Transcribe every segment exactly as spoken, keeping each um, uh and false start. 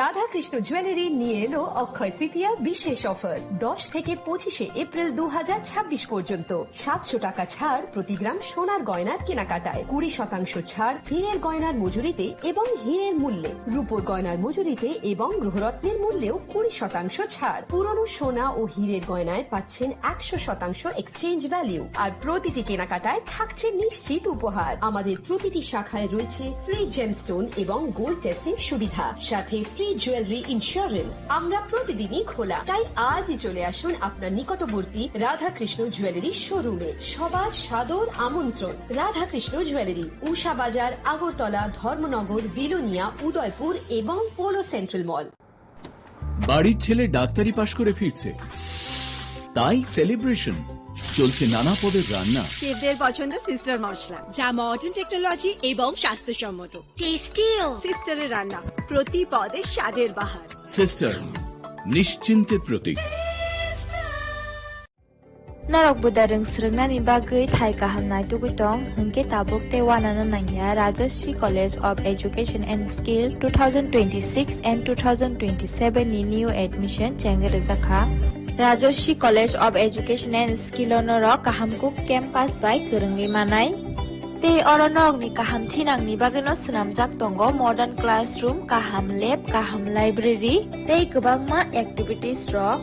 রাধাকৃষ্ণ জুয়েলারি নিয়ে এলো অক্ষয় তৃতীয়া বিশেষ অফার। দশ থেকে পঁচিশে এপ্রিল দু হাজার ছাব্বিশ পর্যন্ত সাতশো টাকা ছাড় প্রতি গ্রাম সোনার গয়নার কেনাকাটায়, কুড়ি শতাংশ ছাড় হীরের গয়নার মজুরিতে এবং হীরের মূল্যে, রূপোর গয়নার মজুরিতে এবং গ্রহরত্নের মূল্যেও কুড়ি শতাংশ ছাড়। পুরনো সোনা ও হীরের গয়নায় পাচ্ছেন একশো শতাংশ এক্সচেঞ্জ ভ্যালু, আর প্রতিটি কেনাকাটায় থাকছে নিশ্চিত উপহার। আমাদের প্রতিটি শাখায় রয়েছে ফ্রি জেমস্টোন এবং গোল্ড টেস্টিং সুবিধা, সাথে ফ্রি জুয়েলারি ইন্স্যুরেন্স। আমরা প্রতিদিনই খোলা, তাই আজই চলে আসুন আপনার নিকটবর্তী রাধাকৃষ্ণ জুয়েলারি শোরুমে। সবার সাদর আমন্ত্রণ। রাধাকৃষ্ণ জুয়েলারি, উষা বাজার, আগরতলা, ধর্মনগর, বিলোনিয়া, উদয়পুর এবং পোলো সেন্ট্রাল মল। বাড়ির ছেলে ডাক্তারি পাশ করে ফিরছে, তাই সেলিব্রেশন। চলছে নানা পদের রান্না। শেফদের পছন্দ সিস্টার মশলা, যা মডার্ন টেকনোলজি এবং স্বাস্থ্যসম্মত। টেস্টিও সিস্টারের রান্না, প্রতি পদে স্বাদের বাহার। সিস্টার, নিশ্চিন্তের প্রতীক। Norok buda rwng swrwngnani bagwi thai kaham naitugwi tong, hwnkhe tabuk tei uanano nangya. Rajashree College of Education and Skill two thousand twenty-six and two thousand twenty-seven ni new admission chengwi rwjakha. Rajashree College of Education and Skill o norok kaham kuk campus bai kwrwngwi manai. Tei oro norokni kaham thinangni bagwino swnamjak tongo modern classroom, kaham lab, kaham library tei kwbangma activities rok.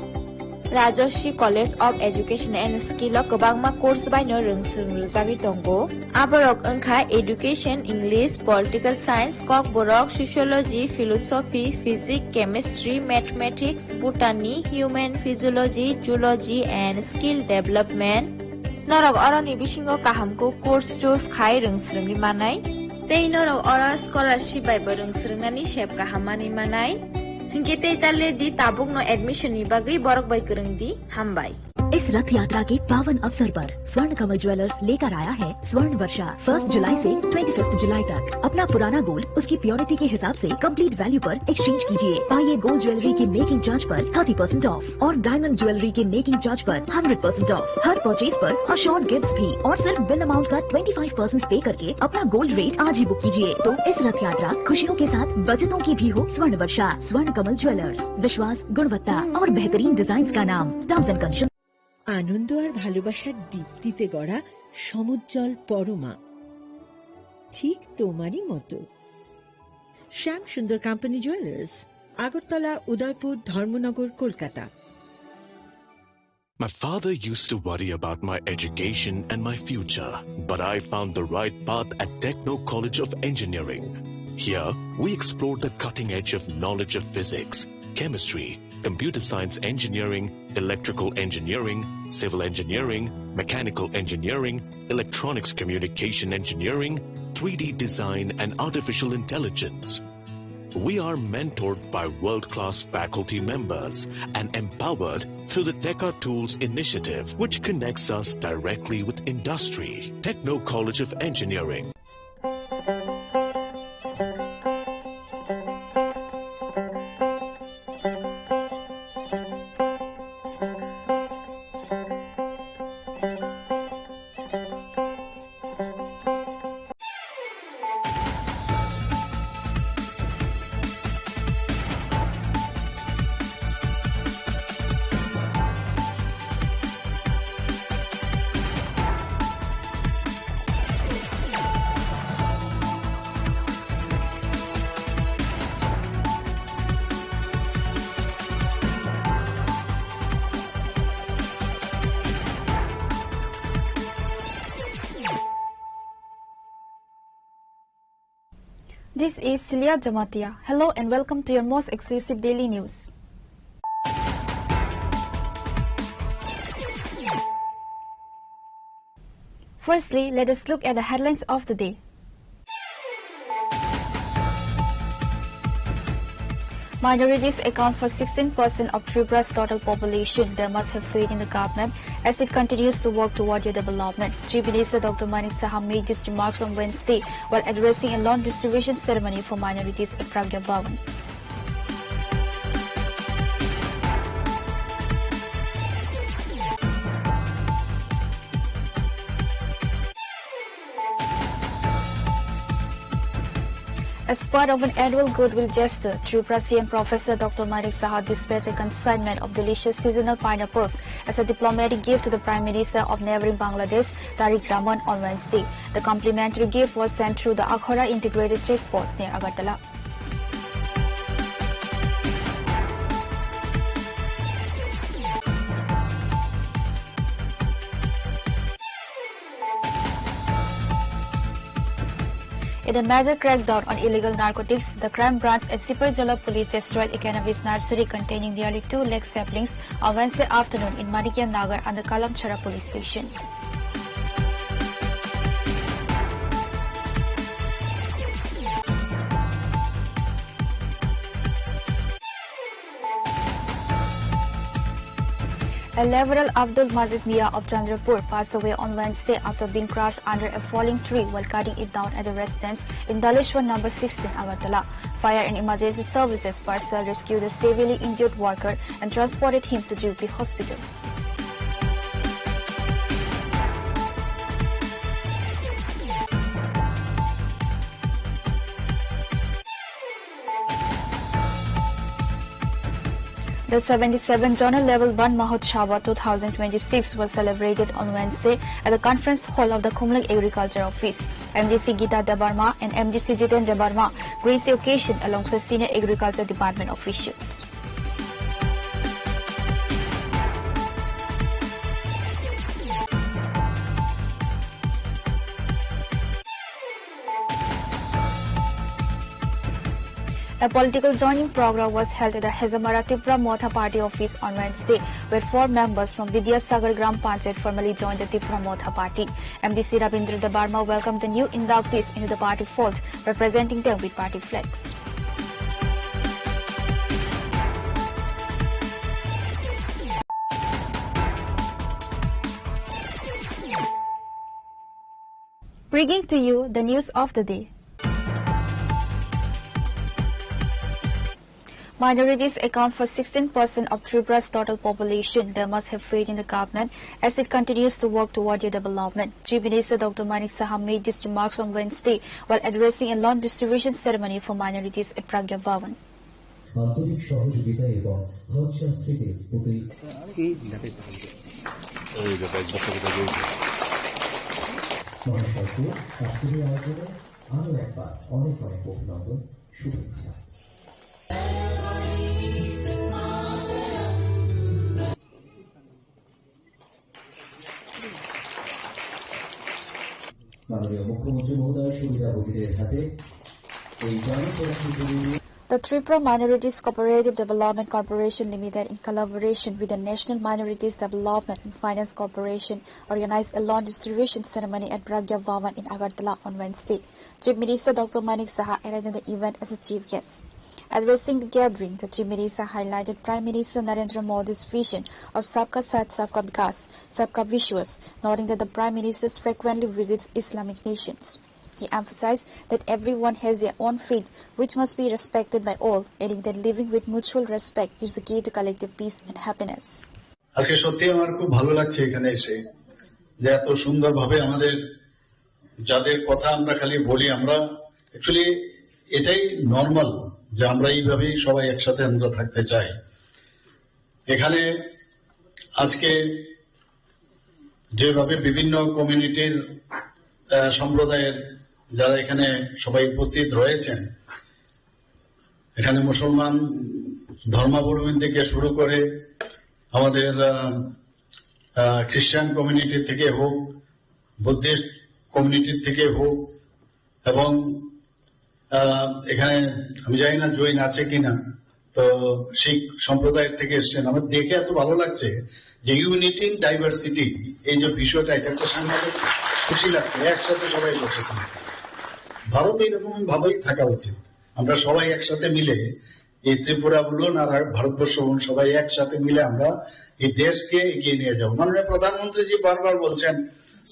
Rajashree College of Education and Skill o kwbangma course baino rwng swrwng rwjagwi tongo. Aborok wngkha Education, English, Political Science, Kokborok, Sociology, Philosophy, Physics, Chemistry, Mathematics, Botany, Human Physiology, Zoology and Skill Development. Norok oroni bisingo kaham kuk course choose khai rwng swrwngwi manai. Tei norok oro scholarship bai bo rwng swrwngnani sep kaham manwi manai. Hinkhe tei ta le di, tabukno admission ni bagwi borok bai kwrwng di. Hambai. इस रथ यात्रा के पावन अवसर पर स्वर्ण कमल ज्वेलर्स लेकर आया है स्वर्ण वर्षा। फर्स्ट जुलाई से ट्वेंटी फिफ्थ जुलाई तक अपना पुराना गोल्ड उसकी प्योरिटी के हिसाब से कंप्लीट वैल्यू पर एक्सचेंज कीजिए। पाइए गोल्ड ज्वेलरी की मेकिंग चार्ज पर थर्टी परसेंट ऑफ और डायमंड ज्वेलरी के मेकिंग चार्ज पर hundred percent of. Her purchase पर अश्योर्ड गिफ्ट्स भी और सिर्फ बिल अमाउंट का ट्वेंटी फाइव परसेंट पे करके अपना गोल्ड रेट आज ही बुक कीजिए। तो इस रथ यात्रा खुशियों के साथ बचतों की भी हो। स्वर्ण वर्षा, स्वर्ण कमल ज्वेलर्स, विश्वास, गुणवत्ता और बेहतरीन डिजाइन का नाम। Terms and condition. আনন্দ আর ভালোবাসার দীপ্তিতে গড়া সমুজ্জ্বল পরমা, ঠিক তোমারই মতো। শ্যাম সুন্দর কোম্পানি জুয়েলার্স, আগরতলা, উদয়পুর, ধর্মনগর, Kolkata. My father used to worry about my education and my future, but I found the right path at Techno College of Engineering. Here, we explore the cutting edge of knowledge of physics, chemistry, computer science engineering, electrical engineering, civil engineering, mechanical engineering, electronics communication engineering, three D design, and artificial intelligence. We are mentored by world-class faculty members and empowered through the Teka Tools initiative, which connects us directly with industry. Techno College of Engineering. This is Celia Jamatia. Hello and welcome to your most exclusive daily news. Firstly, let us look at the headlines of the day. Minorities account for sixteen percent of Tripura's total population. They must have faith in the government as it continues to work toward their development. Chief Minister Doctor Manik Saha made these remarks on Wednesday while addressing a lawn distribution ceremony for minorities at Pragya Bhavan. As part of an annual goodwill gesture, Tripura C M Professor Doctor Manik Saha dispatched a consignment of delicious seasonal pineapples as a diplomatic gift to the Prime Minister of neighboring Bangladesh, Tariq Rahman, on Wednesday. The complimentary gift was sent through the Akhara Integrated Check Post near Agartala. In a major crackdown on illegal narcotics, the crime branch and Sipaijala police destroyed a cannabis nursery containing nearly two lakh saplings on Wednesday afternoon in Manikya Nagar under Kalamchara police station. A laborer Abdul Majid Mia of Chandrapur passed away on Wednesday after being crushed under a falling tree while cutting it down at a residence in Daleshwar number sixteen, Agartala. Fire and emergency services personnel rescued the severely injured worker and transported him to G P hospital. The seventy-seventh Zonal Level Van Mahotsava two thousand twenty-six was celebrated on Wednesday at the conference hall of the Khumlwng Agriculture Office. M D C Gita Debbarma and M D C Jiten Debbarma graced the occasion alongside senior agriculture department officials. A political joining program was held at the Hezamara Tipra Motha Party office on Wednesday, where four members from Vidyasagar Gram Panchayat formally joined the Tipra Motha Party. M D C Rabindra Debbarma welcomed the new inductees into the party fold by presenting them with party flags. Bringing to you the news of the day. Minorities account for sixteen percent of Tripura's total population. They must have faith in the government as it continues to work toward their development. Chief Minister Doctor Manik Saha made these remarks on Wednesday while addressing a lawn distribution ceremony for minorities at Pragya Bhavan. আন্তরিক সহযোগিতা এবং হজ যাত্রীদের প্রতি মহাসড়কে আজকের এই আয়োজনে আরও একবার অনেক অনেক অভিনন্দন, শুভেচ্ছা। মাননীয় মুখ্যমন্ত্রী মহোদয় সুবিধাভোগীদের হাতে এই জনপ্রতিনিধি The Tripura Minorities Cooperative Development Corporation Limited, in collaboration with the National Minorities Development and Finance Corporation, organized a lawn distribution ceremony at Pragya Bhavan in Agartala on Wednesday. Chief Minister Doctor Manik Saha attended the event as a chief guest. Addressing the gathering, the Chief Minister highlighted Prime Minister Narendra Modi's vision of Sabka Saath, Sabka Vikas, Sabka Vishwas, noting that the Prime Minister frequently visits Islamic nations. He emphasized that everyone has their own faith, which must be respected by all, adding that living with mutual respect is the key to collective peace and happiness. আজকে সত্যি আমার খুব ভালো লাগছে এখানে এসে, যে এত সুন্দরভাবে আমাদের, যাদের কথা আমরা খালি বলি, আমরা অ্যাকচুয়ালি এটাই নর্মাল, যে আমরা এইভাবেই সবাই একসাথে আমরা থাকতে চাই। এখানে আজকে যেভাবে বিভিন্ন কমিউনিটির, আহ, সম্প্রদায়ের যারা এখানে সবাই উপস্থিত রয়েছেন, এখানে মুসলমান ধর্মাবলম্বী থেকে শুরু করে আমাদের, আহ, আহ, খ্রিস্টান কমিউনিটি থেকে হোক, বুদ্ধিস্ট কমিউনিটি থেকে হোক, এবং, আহ, এখানে আমি জানি না জৈন আছে কিনা, তো শিখ সম্প্রদায় থেকে এসেছেন। আমার দেখে এত ভালো লাগছে যে ইউনিটি ইন ডাইভার্সিটি, এই যে বিষয়টা, এটা একটা সাংঘাতিক খুশি লাগছে। একসাথে সবাই বসে থাকতে, ভারতে এরকম ভাবেই থাকা উচিত। আমরা সবাই একসাথে মিলে এই ত্রিপুরা বলুন আর ভারতবর্ষ বলুন, সবাই একসাথে মিলে আমরা এই দেশকে এগিয়ে নিয়ে যাবো। মাননীয় প্রধানমন্ত্রীজি বারবার বলছেন,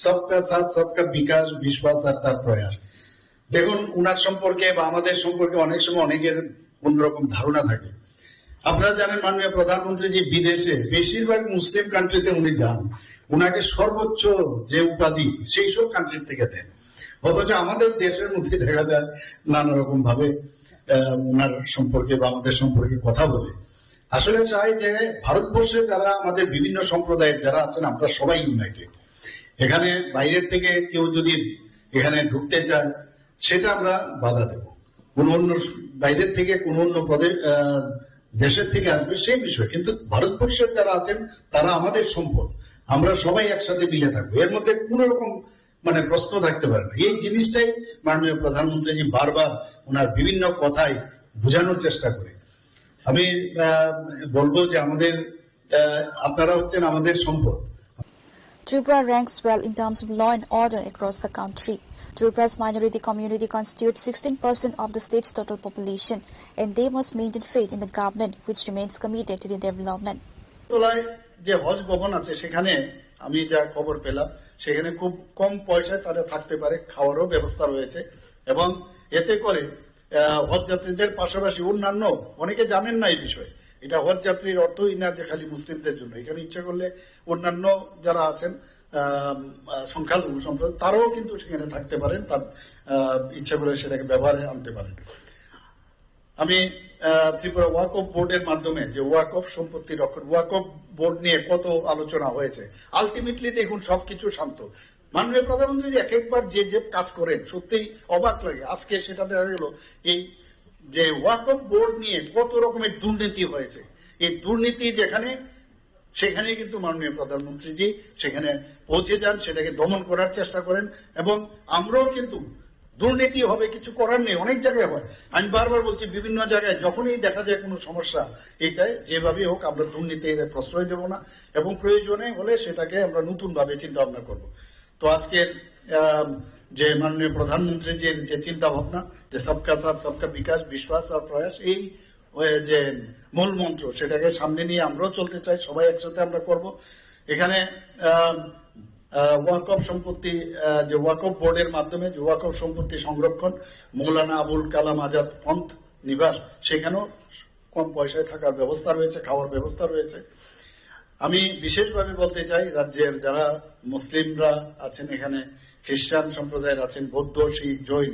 সবকা সাথ, সবকা বিকাশ, বিশ্বাস আর তার প্রয়াস। দেখুন, উনার সম্পর্কে বা আমাদের সম্পর্কে অনেক সময় অনেকের অন্যরকম ধারণা থাকে। আপনারা জানেন, মাননীয় প্রধানমন্ত্রীজি বিদেশে বেশিরভাগ মুসলিম কান্ট্রিতে উনি যান, উনাকে সর্বোচ্চ যে উপাধি সেই সব কান্ট্রি থেকে দেন। অথচ আমাদের দেশের মধ্যে দেখা যায় নানা রকম ভাবে আহ, ওনার সম্পর্কে বা আমাদের সম্পর্কে কথা বলে। আসলে চাই যে ভারতবর্ষে যারা আমাদের বিভিন্ন সম্প্রদায়ের যারা আছেন, আমরা সবাই ইউনাইটেড। এখানে বাইরের থেকে কেউ যদি এখানে ঢুকতে চায়, সেটা আমরা বাধা দেব। কোনো অন্য স-, বাইরের থেকে কোনো অন্য প্রদেশ, আহ, দেশের থেকে আসবে, সেই বিষয়ে। কিন্তু ভারতবর্ষের যারা আছেন, তারা আমাদের সম্পদ, আমরা সবাই একসাথে মিলে থাকবো, এর মধ্যে কোনো রকম মানে প্রশ্ন থাকতে পারে না। এই জিনিসটাই মাননীয় প্রধানমন্ত্রীজি বারবার ওনার বিভিন্ন কথায় বোঝানোর চেষ্টা করে। আমি আহ, বলবো যে আমাদের আহ, আপনারা হচ্ছেন আমাদের সম্পদ। Tripura ranks well in terms of law and order across the country. Tripura's minority community constitutes sixteen percent of the state's total population, and they must maintain faith in the government, which remains committed to their development. তোলায় যে হজ ভবন আছে, সেখানে আমি যা খবর পেলাম, সেখানে খুব কম পয়সায় তারা থাকতে পারে, খাওয়ারও ব্যবস্থা রয়েছে। এবং এতে করে আহ, হজ যাত্রীদের পাশাপাশি অন্যান্য, অনেকে জানেন না এই বিষয়ে, এটা হজ যাত্রীর অর্থই না যে খালি মুসলিমদের জন্য। এখানে ইচ্ছা করলে অন্যান্য যারা আছেন, আহ, আহ, সংখ্যালঘু সম্প্রদায়, তারাও কিন্তু সেখানে থাকতে পারেন, তার আহ, ইচ্ছা করে সেটাকে ব্যবহারে আনতে পারেন। আমি আহ, ত্রিপুরা ওয়াকফ বোর্ডের মাধ্যমে যে ওয়াকফ সম্পত্তি রক্ষণ, ওয়াকফ বোর্ড নিয়ে কত আলোচনা হয়েছে, আলটিমেটলি দেখুন সবকিছু শান্ত। মাননীয় প্রধানমন্ত্রী যে এক একবার যে যে কাজ করেন, সত্যিই অবাক লাগে। আজকে সেটা দেখা গেল, এই যে ওয়াকফ বোর্ড নিয়ে কত রকমের দুর্নীতি হয়েছে, এই দুর্নীতি যেখানে, সেখানে কিন্তু মাননীয় প্রধানমন্ত্রীজি সেখানে পৌঁছে যান, সেটাকে দমন করার চেষ্টা করেন। এবং আমরাও কিন্তু, দুর্নীতি হবে, কিছু করার নেই, অনেক জায়গায় হয়। আমি বারবার বলছি, বিভিন্ন জায়গায় যখনই দেখা যায় কোনো সমস্যা, এটাই যেভাবেই হোক আমরা দুর্নীতির প্রশ্রয় দেব না, এবং প্রয়োজনে হলে সেটাকে আমরা নতুনভাবে চিন্তা ভাবনা করব। তো আজকের আম, যে মাননীয় প্রধানমন্ত্রীজির যে চিন্তা ভাবনা, যে সবকা সাথ সবকা বিকাশ, বিশ্বাস আর প্রয়াস, এই ওই যে মূল মন্ত্র, সেটাকে সামনে নিয়ে আমরাও চলতে চাই, সবাই একসাথে আমরা করব। এখানে আম, আহ, ওয়াকফ সম্পত্তি, আহ, যে ওয়াকফ বোর্ডের মাধ্যমে যে ওয়াকফ সম্পত্তি সংরক্ষণ, মৌলানা আবুল কালাম আজাদ ফন্ড নিবাস, সেখানেও কম পয়সায় থাকার ব্যবস্থা রয়েছে, খাওয়ার ব্যবস্থা রয়েছে। আমি বিশেষভাবে বলতে চাই, রাজ্যের যারা মুসলিমরা আছেন, এখানে খ্রিস্টান সম্প্রদায়ের আছেন, বৌদ্ধ, শিখ, জৈন,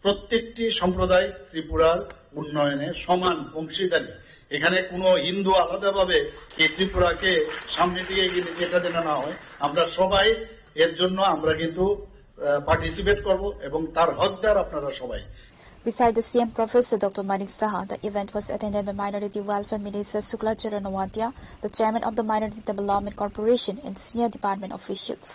প্রত্যেকটি সম্প্রদায় ত্রিপুরার উন্নয়নে সমান অংশীদারি। এখানে কোনো হিন্দু আলাদাভাবে এই ত্রিপুরাকে সামনের দিকে এগিয়ে নিতে, এটা যেন না হয়। আমরা সবাই এর জন্য আমরা কিন্তু পার্টিসিপেট করব এবং তার হকদার আপনারা সবাই। Beside the C M Professor Doctor Manik Saha, the event was attended by Minority Welfare Minister Sukla Charan Noatia, the Chairman of the Minority Development Corporation, and senior department officials.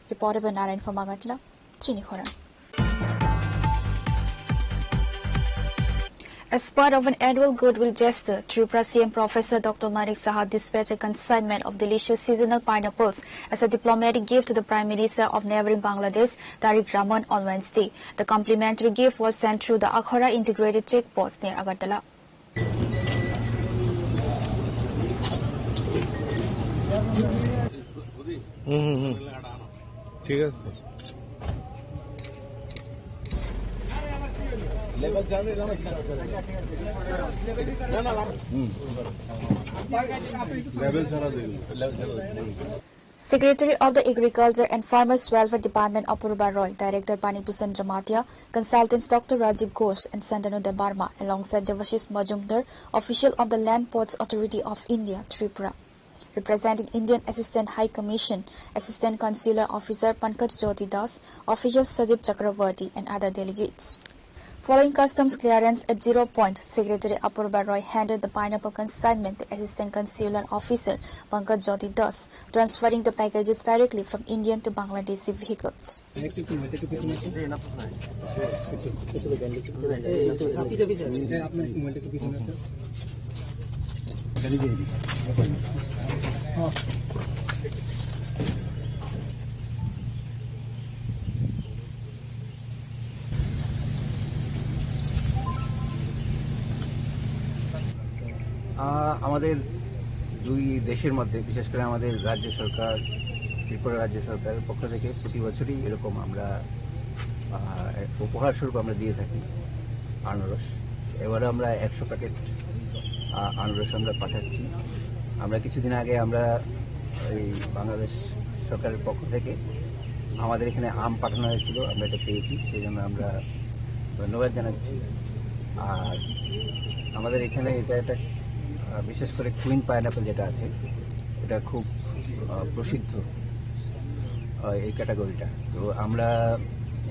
Reported by Narayan Pharmagatla, Chini Khorang. As part of an annual goodwill gesture, Tripura C M Professor Doctor Manik Saha dispatched a consignment of delicious seasonal pineapples as a diplomatic gift to the Prime Minister of neighboring Bangladesh, Tariq Rahman, on Wednesday. The complimentary gift was sent through the Akhara Integrated Check Post near Agartala. হুম, হুম, হুম। ঠিক আছে। হুম। লেভেল ছাড়া দিন। Secretary of the Agriculture and Farmers Welfare Department Apurba Roy, Director Pani Bhushan Jamatia, consultants Doctor Rajiv Ghosh and Santanu Debbarma, alongside Devashish Majumdar, official of the Land Ports Authority of India, Tripura. Representing Indian Assistant High Commission, Assistant Consular Officer Pankaj Jyoti Das, Official Sajib Chakravarti and other delegates. Following customs clearance at zero point, Secretary Apurba Roy handed the pineapple consignment to Assistant Consular Officer Pankaj Jyoti Das, transferring the packages directly from Indian to Bangladeshi vehicles. আহ, আমাদের দুই দেশের মধ্যে, বিশেষ করে আমাদের রাজ্য সরকার, ত্রিপুরা রাজ্য সরকারের পক্ষ থেকে প্রতি বছরই এরকম আমরা, আহ, উপহার স্বরূপ আমরা দিয়ে থাকি আনারস। এবারও আমরা একশো প্যাকেট, আহ, আনারস আমরা পাঠাচ্ছি। আমরা কিছুদিন আগে আমরা এই বাংলাদেশ সরকারের পক্ষ থেকে আমাদের এখানে আম পাঠানো হয়েছিল, আমরা এটা পেয়েছি, সেই জন্য আমরা ধন্যবাদ জানাচ্ছি। আর আমাদের এখানে এটা একটা, আহ, বিশেষ করে কুইন পাইনঅ্যাপল যেটা আছে, এটা খুব, আহ, প্রসিদ্ধ, আহ, এই ক্যাটাগরিটা। তো আমরা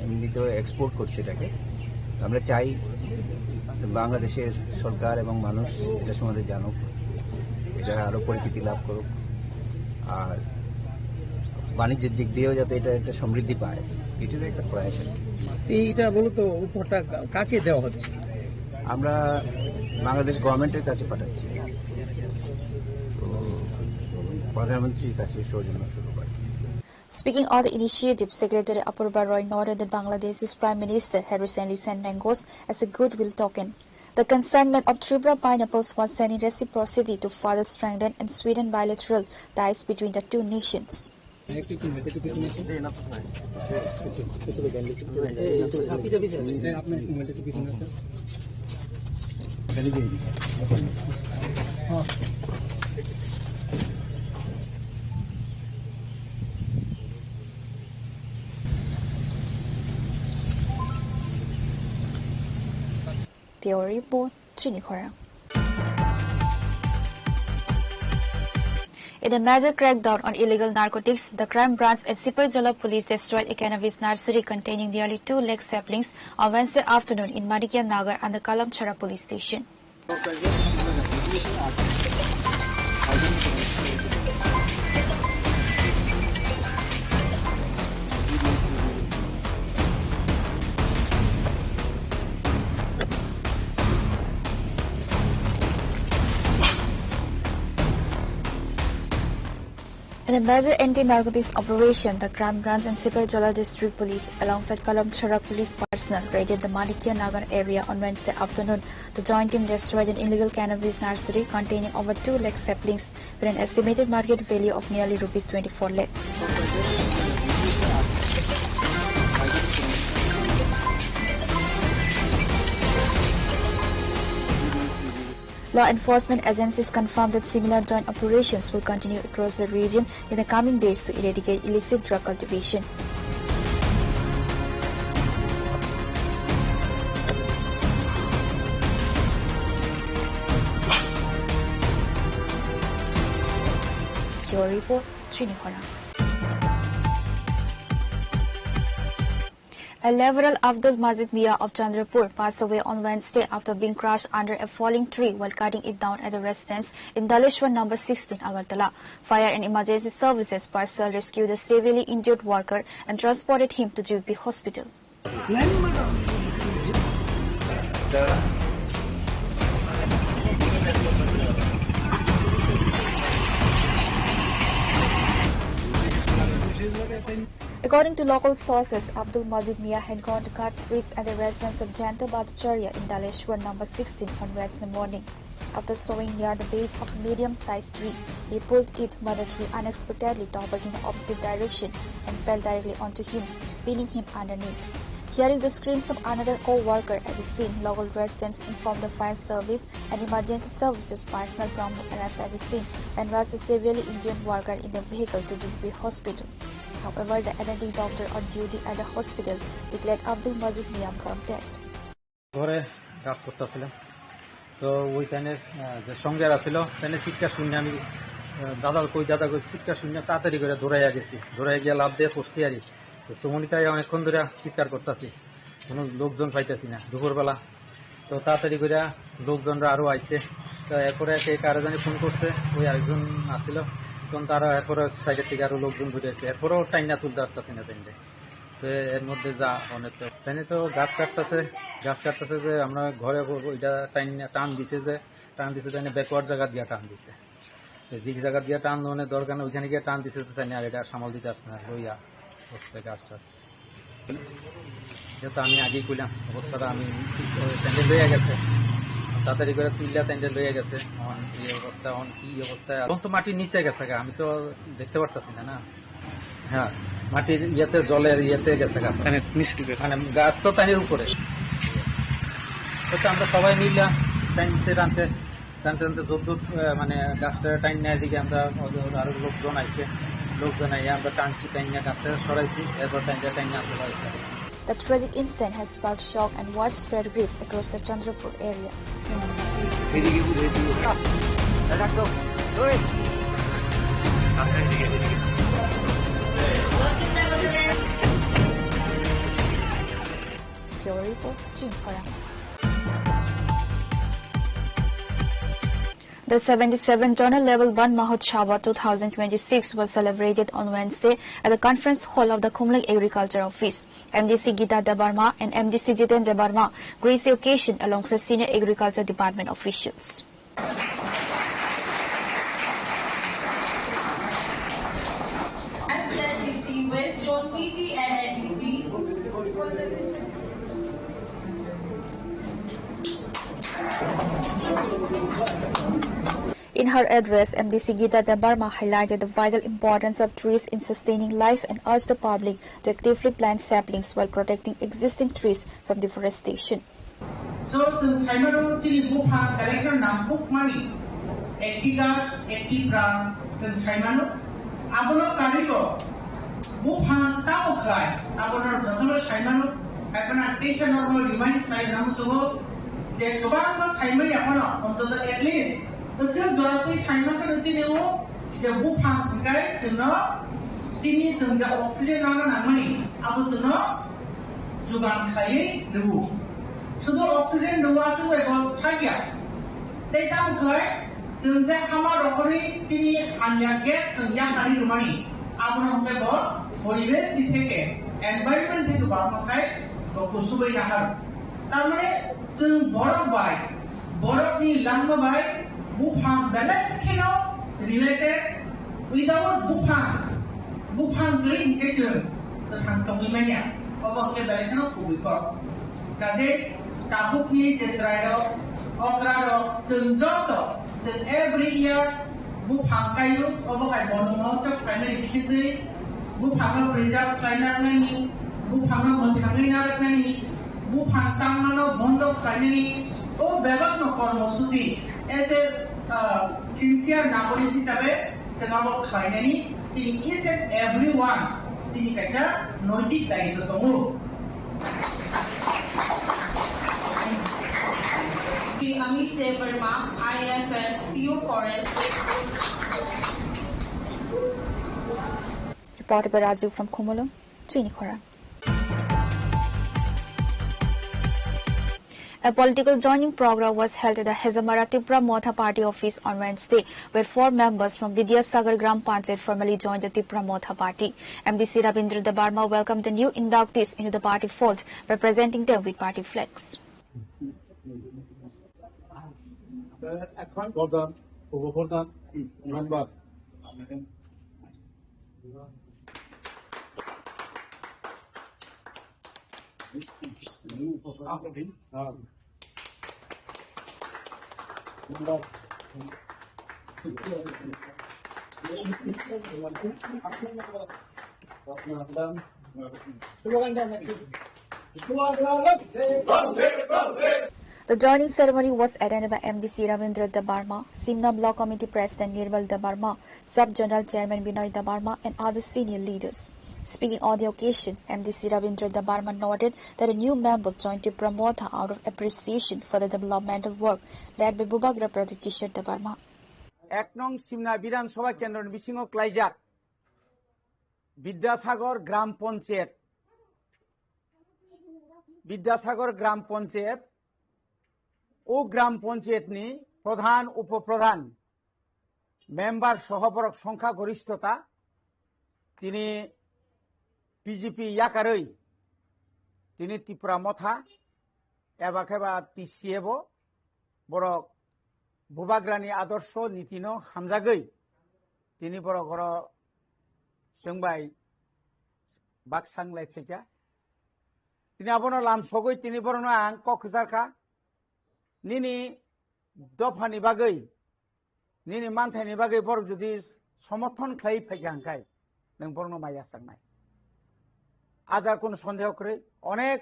এমনিতেও এক্সপোর্ট করছি এটাকে। আমরা চাই বাংলাদেশের সরকার এবং মানুষ এটা সম্বন্ধে জানুক, এটা আরও পরিচিতি লাভ করুক। আর বাণিজ্যের দিক দিয়েও যাতে এটা একটা সমৃদ্ধি পায়, এটার একটা প্রয়াস আর কি। তো এইটা মূলত উপহারটা কা-, কাকে দেওয়া হচ্ছে? আমরা বাংলাদেশ গভর্নমেন্টের কাছে পাঠাচ্ছি। তো প্রধানমন্ত্রীর কাছে সৌজন্য স্বরূপ আর কি। Speaking on the initiative, Secretary Apurva Roy noted that Bangladesh's Prime Minister had recently sent mangoes as a goodwill token. The consignment of Tripura pineapples was sent in reciprocity to further strengthen and sweeten bilateral ties between the two nations. Bureau Report, Chini Khorang. In a major crackdown on illegal narcotics, the Crime Branch and Sipaijala Police destroyed a cannabis nursery containing nearly two lakh saplings on Wednesday afternoon in Manikya Nagar under Kalamchara Police Station. In a major anti-narcotics operation, the Crime Branch and Sipaijala District Police, alongside Kalamchara Police personnel, raided the Manikya Nagar area on Wednesday afternoon. The joint team destroyed an illegal cannabis nursery containing over two lakh saplings, with an estimated market value of nearly rupees twenty-four lakh. Law enforcement agencies confirmed that similar joint operations will continue across the region in the coming days to eradicate illicit drug cultivation. Bureau Report, Chini Khorang. A laborer Abdul Majid Mia of Chandrapur passed away on Wednesday after being crushed under a falling tree while cutting it down at the residence in Daleshwar number sixteen, Agartala. Fire and emergency services personnel rescued the severely injured worker and transported him to G B Hospital. According to local sources, Abdul Majid Mia had gone to cut trees at the residence of Jayanta Bhattacharya in Daleshwar number sixteen on Wednesday morning. After sawing near the base of a medium-sized tree, he pulled it, but the tree unexpectedly toppled in the opposite direction and fell directly onto him, pinning him underneath. Hearing the screams of another co-worker at the scene, local residents informed the fire service and emergency services personnel promptly arrived at the scene and rushed the severely injured worker in the vehicle to G B Hospital. However, the attending doctor on duty at the hospital declared Abdul Majid Mia born dead. ঘরে কাজ করতেছিলাম। তো ওই টাইমে, আহ, যে সঙ্গে আছিল, তাইনে চিৎকার শুনে আমি, আহ, "দাদা কই, দাদা কই?" চিৎকার শুনে তাড়াতাড়ি করে দৌড়াইয়া গেছি। দৌড়াইয়া গিয়ে লাফ দিয়ে পড়ছি আর কি। তো সুমনিতায় অনেকক্ষণ ধরে চিৎকার করতেছি, কোনো লোকজন পাইতেছি না দুপুরবেলা। তো তাড়াতাড়ি করে লোকজনরা আরও আইছে। তো এরপরে কে কারে জানি ফোন করছে, ওই আরেকজন আসছিল। তখন তারা এরপরে সাইডের থেকে আরও লোকজন ঘুরে আসছে, এরপরেও টাইনা তুলতে পারতেছি না তাইনরে। তো এর মধ্যে যা অনেক তো, তাইনে তো গাছ কাটতেছে, গাছ কাটতেছে যে আমরা ঘরে ব-, ওইটা টাইন, টান দিছে যে, টান দিছে তাইনে ব্যাকওয়ার্ড জায়গা দিয়ে টান দিছে। তো যে জায়গা দিয়ে টান মানে দরকার না, ওইখানে গিয়ে টান দিছে তো তাইনে আর এটা সামাল দিতে পারছে না, লইয়া হচ্ছে গাছ টাছ। এটা তো আমি আগেই কইলাম, অবস্থাটা আমি ঠিক করে প্যান্ডেল হয়ে গেছে। তাড়াতাড়ি করে তুললে তাইলে লইয়া গেছে। এখন এই অবস্থা, এখন কি অবস্থা? এখন তো মাটির নিচে গেছে গা, আমি তো দেখতে পারতাছি না, না? হ্যাঁ, মাটির ইয়েতে, জলের ইয়েতে গেছে গা। মানে নিচে গেছে। মানে গাছ তো তাইনের উপরে। তো আমরা সবাই মিললাম, টানতে টানতে, টানতে টানতে যদ্দূর, আহ, মানে গাছটা টাইন নেয় এদিকে, আমরা ওদের আরো লোকজন আইছে, লোকজন আইয়া আমরা টানছি, টাইন নিয়ে গাছটা সরাইছি, এরপর টাইন টাইন নিয়ে আমরা সরাইছি। The tragic incident has sparked shock and widespread grief across the Chandrapur area. Bureau report, Chinkhora. The seventy-seventh Zonal Level Van Mahotsava two thousand twenty-six was celebrated on Wednesday at the conference hall of the Khumlwng Agriculture Office. M D C Gita Debbarma and M D C Jiten Debbarma graced the occasion alongside senior agriculture department officials. In her address, M D C Gita Debbarma highlighted the vital importance of trees in sustaining life and urged the public to actively plant saplings while protecting existing trees from deforestation. So, chwng saimano chini buphang belai kheno nangkukmani, ekti gach, ekti pran, chwng saimano. Abono karwibo buphang tamo khlai, abono jotono saimano, hai phano ang teisa norokno remind khlai rwna muchungo je kwbangma saimanya phano, ontoto at least bwswk jora twi saima kheno chini o je buphang hwnkhe chwngno chini chwng je oxygen nana nangmani, abo chwngno jugan khlaiwi rwo. Sudu oxygen rwo aswk bai bo thakya. Tei tamo khlai chwng je hama rohorwi chini hamya gas chwng yakarwi rwmani, abono hwnkhe bo poribesh ni theke, environment theke bo amo khai bo kusubwi nahar. Tar mane chwng borok bai, borokni langma bai buphang belai kheno related, without buphang, buphang kwrwi hwnkhe chwng kwthang tongwi manya, obo hwnkhe belai kheno kubui kok. Kaje tabukni je chwrairok, okrarok, chwng joto, chwng every year buphang kaio, obo hai bono mohotsov khlaimani bisingtwi buphangno preserve khlaina nangmani, buphangno mwthangwi narwknani, buphang tangmano bondo khlainani, o bebakno kormosuchi as a, uh, sincere nagorik hisabe chwng abo khlainani chini each and every one chini kaisa noitik daitw tongo. Shri Amit Debbarma, I F S, P O Forest. Reported by Raju from Khumulwng, Chini Khorang. A political joining program was held at the Hezamara Tipra Motha Party office on Wednesday, where four members from Vidyasagar Gram Panchayat formally joined the Tipra Motha Party. M D C Ravindra Debbarma welcomed the new inductees into the party fold by presenting them with party flags. এখন প্রধান, উপপ্রধান, member. The joining ceremony was attended by M D C Ravindra Debbarma, Simna Block Committee President Nirmal Debbarma, Sub Zonal Chairman Binoy Debbarma, and other senior leaders. Speaking on the occasion, M D C Ravindra Debbarma noted that a new member joined Tipra Motha out of appreciation for the developmental work led by Bubagra Brother Kishore Debbarma. এক নং সিমনা বিধানসভা কেন্দ্রর বিসিং ও ক্লাইজাক বিদ্যাসাগর গ্রাম পঞ্চায়েত, বিদ্যাসাগর গ্রাম পঞ্চায়েত, ও গ্রাম পঞ্চায়েতনি প্রধান, উপপ্রধান, মেম্বার সহ বরক সংখ্যাগরিষ্ঠতা, tini B J P yakarwi, tini Tipra Motha, eba kheba T C A bo, borok Bubagrani adorsho nitino hamjagwi, tini borok oro chwng bai baksa wnglai phaikha. Tini abono lam sogwi tini borokno ang kok kwcharkha. Nini dophani bagwi, nini manthaini bagwi borok jodi somorthon khlai phaikha hwnkhe, nwng borokno maya sangnai. Aja kunu sondeho kwrwi, onek,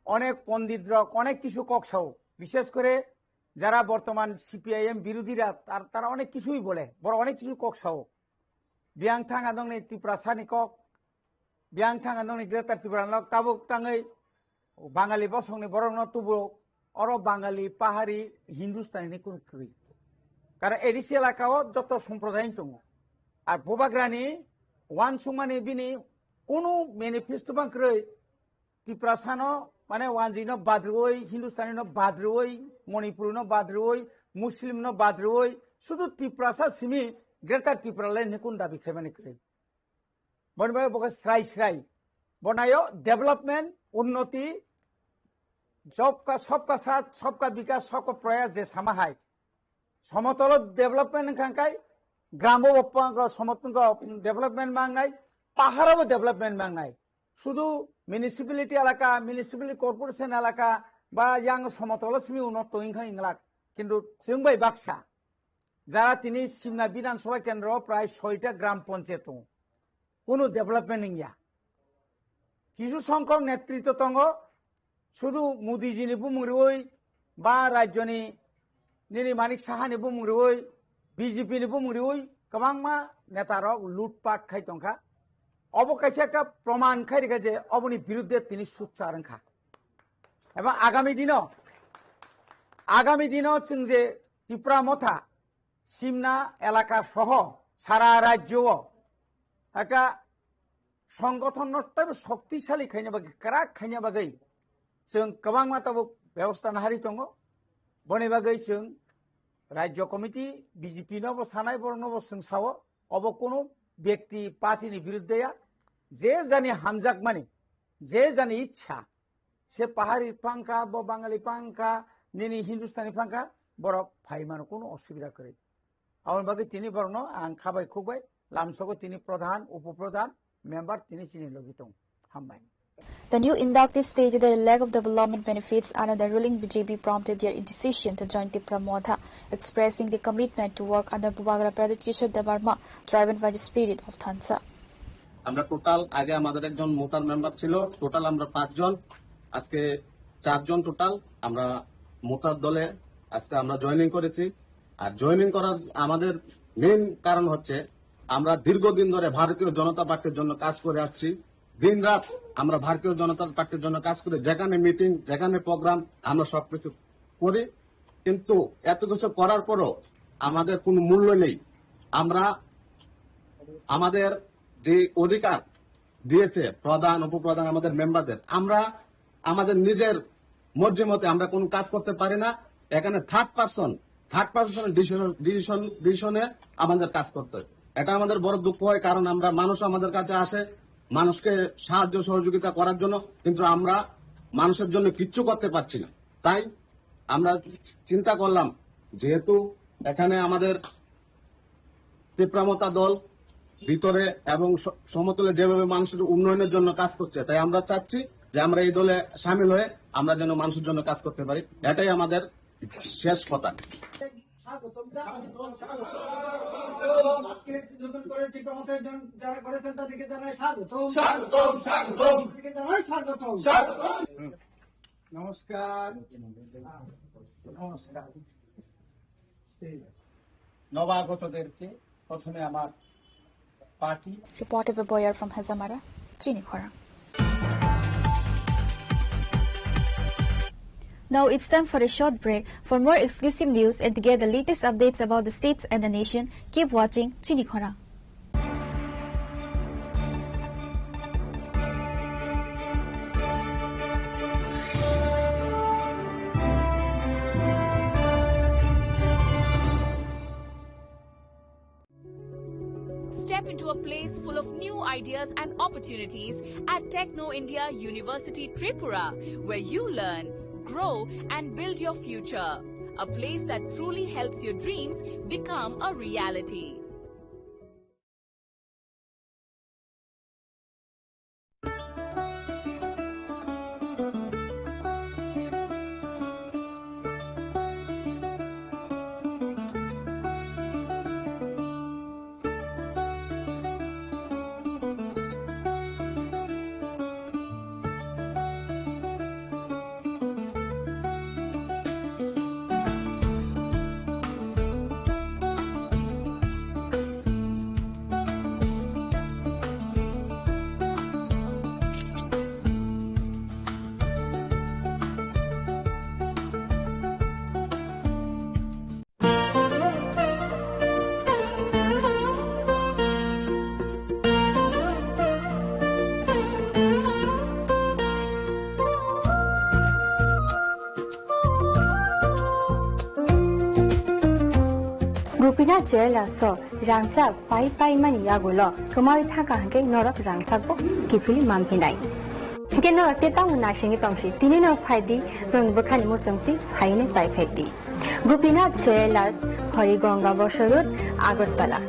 onek pondit rok onek kisu kok sao, bishes kore jara bortoman C P I M birodhira, tar-, tara onek kisui bole, borok onek kisu kok sao. Biyang thang adongni Tiprasani kok, biyang thang adongni Greater Tipraland tabuk tangwi Bangali bosongni borokno tubu oro Bangali, Pahari, Hindustani ni kunu kwrwi. Karon A D C elaka o joto somproday tongo. Ar Bubagrani wansukmani bini kunu manifesto bang kwrwi. Tiprasano, mane, Wanjwino bad rwui, Hindustanino bad rwui, Manipurino bad rwui, Muslimno bad rwui, sudu Tiprasa simi Greater Tipraland ni kun dabi khaimani kwrwi. Boni bagwi bo khe srai srai. Bonayo development, unnoti, sabka, sabka saath, sabka bikas, sabka prayas je sama hai. Somotolo development wngkha khe gramo bo pang-, somotolo development mangnai, paharo bo development mangnai. Sudu municipality elaka, municipality corporation elaka ba yang somotolo simi uno toing kha inglak. Kintu chwng bai baksa. Jara tini Simna Bidhan Sabha Kendro prai soita gram panchayat tongo. Kunu development wngya. Kisu songkhok netritw tongo, sudu Modi ji ni bumung riwi ba rajyo ni nini Manik Saha ni bumung riwi, B J P ni bumung riwi kwbangma neta rok lutpat khai tongkha. Obo kaisa ekta proman khai rikha je oboni birudde tini suchar wngkha. Ebong agami dino, agami dino chwng je Tipra Motha, Simna elaka soho sara rajyo o ekta songgothon no teibo shoktisali khaina bagwi, kwrak khaina bagwi chwng kwbangma tabuk bebosta nahari tongo. Boni bagwi chwng rajyo committee, B J P no bo sanai, borok no bo chwng sao, obo kunu byakti party ni birudde ya, je jani hamjakmani, je jani ichha, se Pahari phangkha, bo Bangali phangkha, nini Hindustani phangkha, borok phaimano kunu osubida kwrwi. Aboni bagwi tini borokno ang khabai khukbai, lamsogo tini pradhan, upo pradhan, member tini chini logi tong. Hambai. The new inductees stated that a lack of development benefits under the ruling B J P prompted their indecision to join Tipra Motha, expressing the commitment to work under Bubagra Pradyut Kishore Debbarma, driven by the spirit of Thansa. আমরা টোটাল, আগে আমাদের একজন মোতার মেম্বার ছিল, টোটাল আমরা পাঁচজন, আজকে চারজন টোটাল। আমরা মোতার দলে আজকে আমরা জয়েনিং করেছি। আর জয়েনিং করার আমাদের মেইন কারণ হচ্ছে, আমরা দীর্ঘদিন ধরে ভারতীয় জনতা পার্টির জন্য কাজ করে আসছি। দিন রাত আমরা ভারতীয় জনতা পার্টির জন্য কাজ করি, যেখানে মিটিং, যেখানে প্রোগ্রাম, আমরা সবকিছু করি। কিন্তু এত কিছু করার পরও আমাদের কোনো মূল্য নেই। আমরা আমাদের যে অধিকার দিয়েছে প্রধান, উপপ্রধান, আমাদের মেম্বারদের, আমরা আমাদের নিজের মর্জি মতে আমরা কোনো কাজ করতে পারি না। এখানে থার্ড পারসন, থার্ড পারসনের ডিসিশন, ডিসিশন, ডিসিশনে আমাদের কাজ করতে হয়। এটা আমাদের বড় দুঃখ হয়, কারণ আমরা, মানুষ আমাদের কাছে আসে মানুষকে সাহায্য সহযোগিতা করার জন্য, কিন্তু আমরা মানুষের জন্য কিচ্ছু করতে পারছি না। তাই আমরা চিন্তা করলাম, যেহেতু এখানে আমাদের তিপ্রামতা দল ভিতরে এবং স-, সমতলে যেভাবে মানুষের উন্নয়নের জন্য কাজ করছে, তাই আমরা চাচ্ছি যে আমরা এই দলে সামিল হয়ে আমরা যেন মানুষের জন্য কাজ করতে পারি। এটাই আমাদের শেষ কথা। স্বাগতম, স্বাগতম, স্বাগতম। আজকে নতুন করে টিকা মতে জন-, যারা করেছেন তাদেরকে জানাই স্বাগতম। স্বাগতম, স্বাগতম। তাদেরকে জানাই স্বাগতম। স্বাগতম। নমস্কার। নমস্কার। ঠিক আছে। নবাগতদেরকে প্রথমে আমার party. Reporter Beboyar from Hazamara, Chini Khorang. Now it's time for a short break. For more exclusive news and to get the latest updates about the states and the nation, keep watching Chini Khorang. Step into a place full of new ideas and opportunities at Techno India University Tripura, where you learn, grow, and build your future. A place that truly helps your dreams become a reality. Chela so rangchak pai pai mani yagulo kwmawi thangkha hwnkhe norok rangchakbo kiphilwi manphinai. Hwnkhe norok tei tamo naisingwi tongsi, tini no phaidi norokni bwkhani muchungtwi phainwi pai phaidi. Gopinath Chela, Harigonga Bosoi Road, Agartala.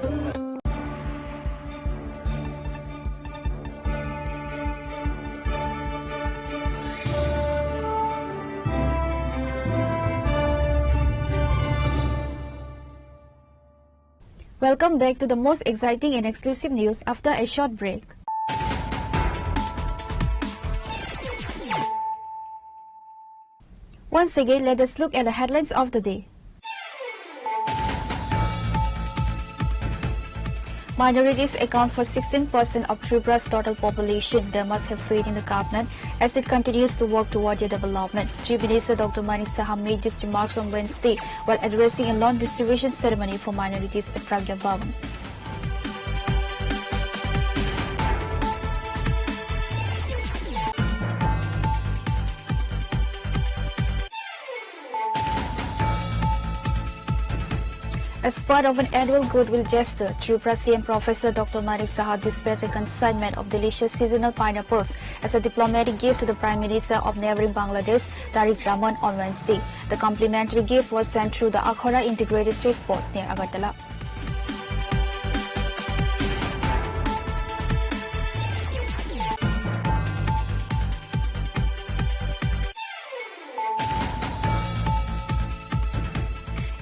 Welcome back to the most exciting and exclusive news after a short break. Once again, let us look at the headlines of the day. Minorities account for sixteen percent of Tripura's total population. They must have faith in the government as it continues to work toward their development. Chief Minister Doctor Manik Saha made these remarks on Wednesday while addressing a lawn distribution ceremony for minorities at Pragya Bhavan. As part of an annual goodwill gesture, Tripura C M Professor Doctor Manik Saha dispatched a consignment of delicious seasonal pineapples as a diplomatic gift to the Prime Minister of neighboring Bangladesh, Tariq Rahman, on Wednesday. The complimentary gift was sent through the Akhora Integrated Check Post near Agartala.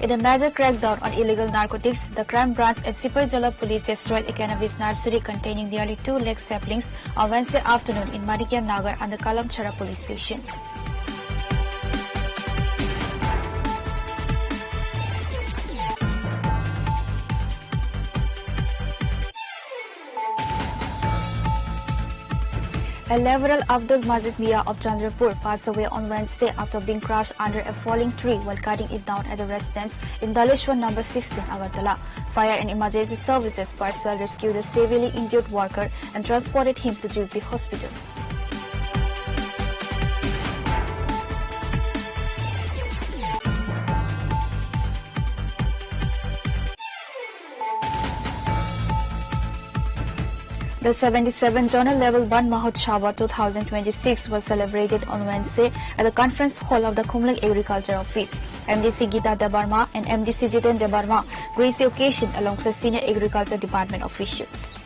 In a major crackdown on illegal narcotics, the Crime Branch and Sipaijala Police destroyed a cannabis nursery containing nearly two lakh saplings on Wednesday afternoon in Manikya Nagar under Kalamchara Police Station. A laborer Abdul Majid Mia of Chandrapur passed away on Wednesday after being crushed under a falling tree while cutting it down at a residence in Daleshwar number sixteen, Agartala. Fire and emergency services personnel rescued the severely injured worker and transported him to G B Hospital. The seventy-seven Zonal Level Van Mahotsava two thousand twenty-six was celebrated on Wednesday at the conference hall of the Khumlwng Agriculture Office. M D C Gita Debbarma and M D C Jiten Debbarma graced the occasion alongside senior agriculture department officials.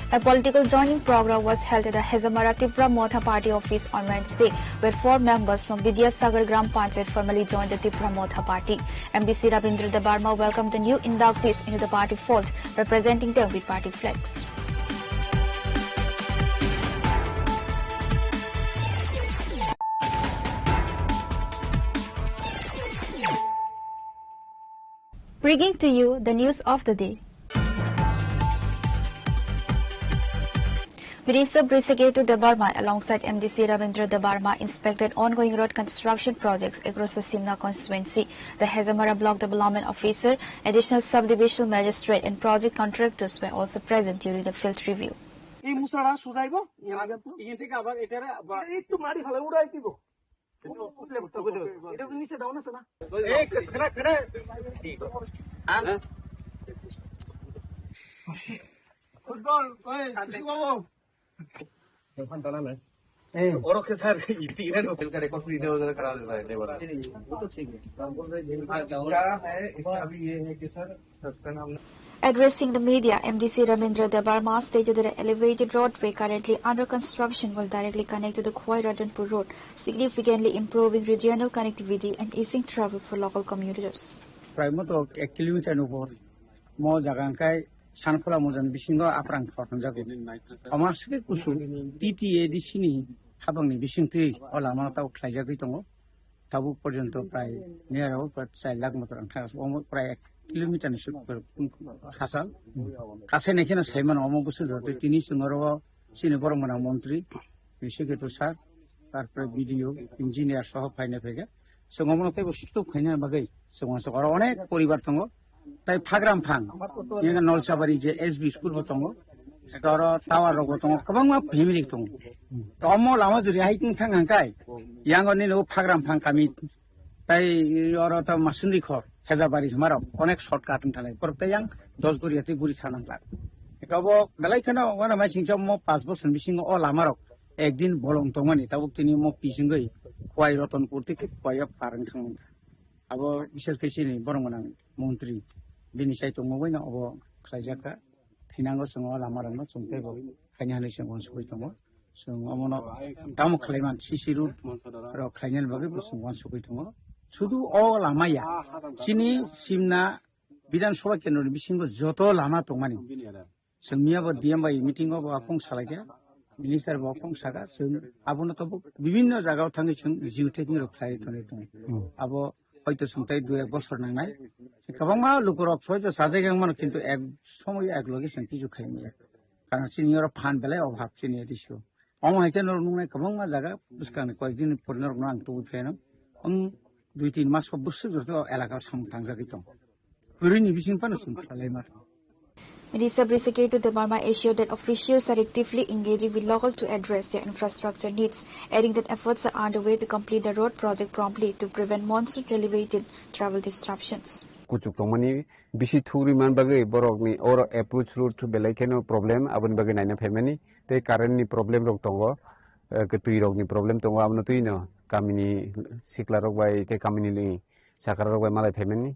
A political joining program was held at the Hezamara Tipra Motha Party office on Wednesday, where four members from Vidyasagar Gram Panchayat formally joined the Tipra Motha Party. M D C Rabindra Debbarma welcomed the new inductees into the party fold, representing them with party flags. Bringing to you the news of the day. Minister Brishaketu Debbarma alongside M D C Rabindra Debbarma inspected ongoing road construction projects across the Simna constituency. The Hezamara Block Development Officer, Additional Subdivisional Magistrate and project contractors were also present during the field review. এই মুছাটা সোজাইব, এখান থেকে আবার এটারে আবার একটু মাটি ফালে উড়াই দিব। এটা তো নিচে ডাউন আছে না? এই, খাড়া, খাড়া। হ্যাঁ? ফুটবল, ওই, শিশু বাবু। ওখান টানা নাই। এই। ওর ওকে স্যার, ইতি না, ওকে রেকর্ড করে দিতে হবে, খারাপ হয়ে যায়, এবার। ও তো ঠিক আছে। क्या है, इसका भी ये है कि sir, Addressing the media, M D C Ramendra Debbarma stated that an elevated roadway currently under construction will directly connect to the Khowai Ratanpur Road, significantly improving regional connectivity and easing travel for local commuters. Prai moto ek kilometer ni upor mo jaga hwnkhe Sanphola Mojan bisingo aprang khoroknjago. Omo aswk kusu T T A D C ni habangni bisingtwi o lama tabuk khlaijagwi tongo. Tabuk porjonto prai near about char lakh motor wngkha, omo prai ek kilometer ni suk hachal. Kasai nai kheno sai mano omo busu jotoi tini chwng oro chini borok mwnang montri Nishiketu sir, tarpore B D O, engineer soho phaina phaikha. Chwng omono teibo sutuk khaina bagwi chwng uansuk oro onek poribar tongo. Tai phagra mphang, yang Nolsabari je S B school bo tongo. Oro tower rok bo tongo, kwbangma family tongo. To omo lama juri hai tong thang hang kai, yang oni no Phagram phang kami, tai oro to Masundi khor, Hejabari hima rok, onek shortcut wng thanai, por tai yang dos guri ati guri thang nang kha. Eka bo belai kheno wana mai singcha mo pas bosor bisingo o lama rok ekdin bolong tongmani, tabuk tini mo pisingoi Khowai Ratanpur tei Khowai o par wng thang nang kha. Abo bises khe chini borok gwnang montri bini chaitung mugwi no obo khlaijak kha. Thinango chwng o lama rokno chwng teibo khaina hinwi chwng uansugwi tongo. Chwng omono tamo khlaiman C C road rok khlainani bagwi bo chwng uansugwi tongo. Sudu o lama ya, chini Simna Bidhan Sabha Kendro ni bisingo joto lama tongmani. Chwng miya bo D M bai meeting o bo aphung salai kha, minister bo aphung saka, chwng abono to bibhinno jaga o thangwi chwng geotaging rok khlai tonwi tongo. Hmm. Abo hoito chwng tai dui ek bosor nangnai. Kwbangma lukurok soito sajagwi wngmano, kintu ek somoyo ek loge chwng kichu khai maya. Karon chini oro phan belai obhab chini edi sio. Omo hai khe norok nuknai kwbangma jaga bwskangni koyekdin pore norokno ang tubui phaino. Om dui tin mas kok bwswk joto elaka o samung tangjagwi tong. Kwrwini bising phano chwng khlai ma. Minister Brisiketu Debbarma assured that officials are actively engaging with locals to address their infrastructure needs, adding that efforts are underway to complete the road project promptly to prevent monsoon-related travel disruptions. Kuchuk tongmani bisi thugri man bagwi borokni oro approach road belai kheno problem, aboni bagwi naina phaimani tei current ni problem rok tongo, eh, twi rokni problem tongo, abono twino kamini sikla rok bai tei kamini sakra rok bai malai phaimani.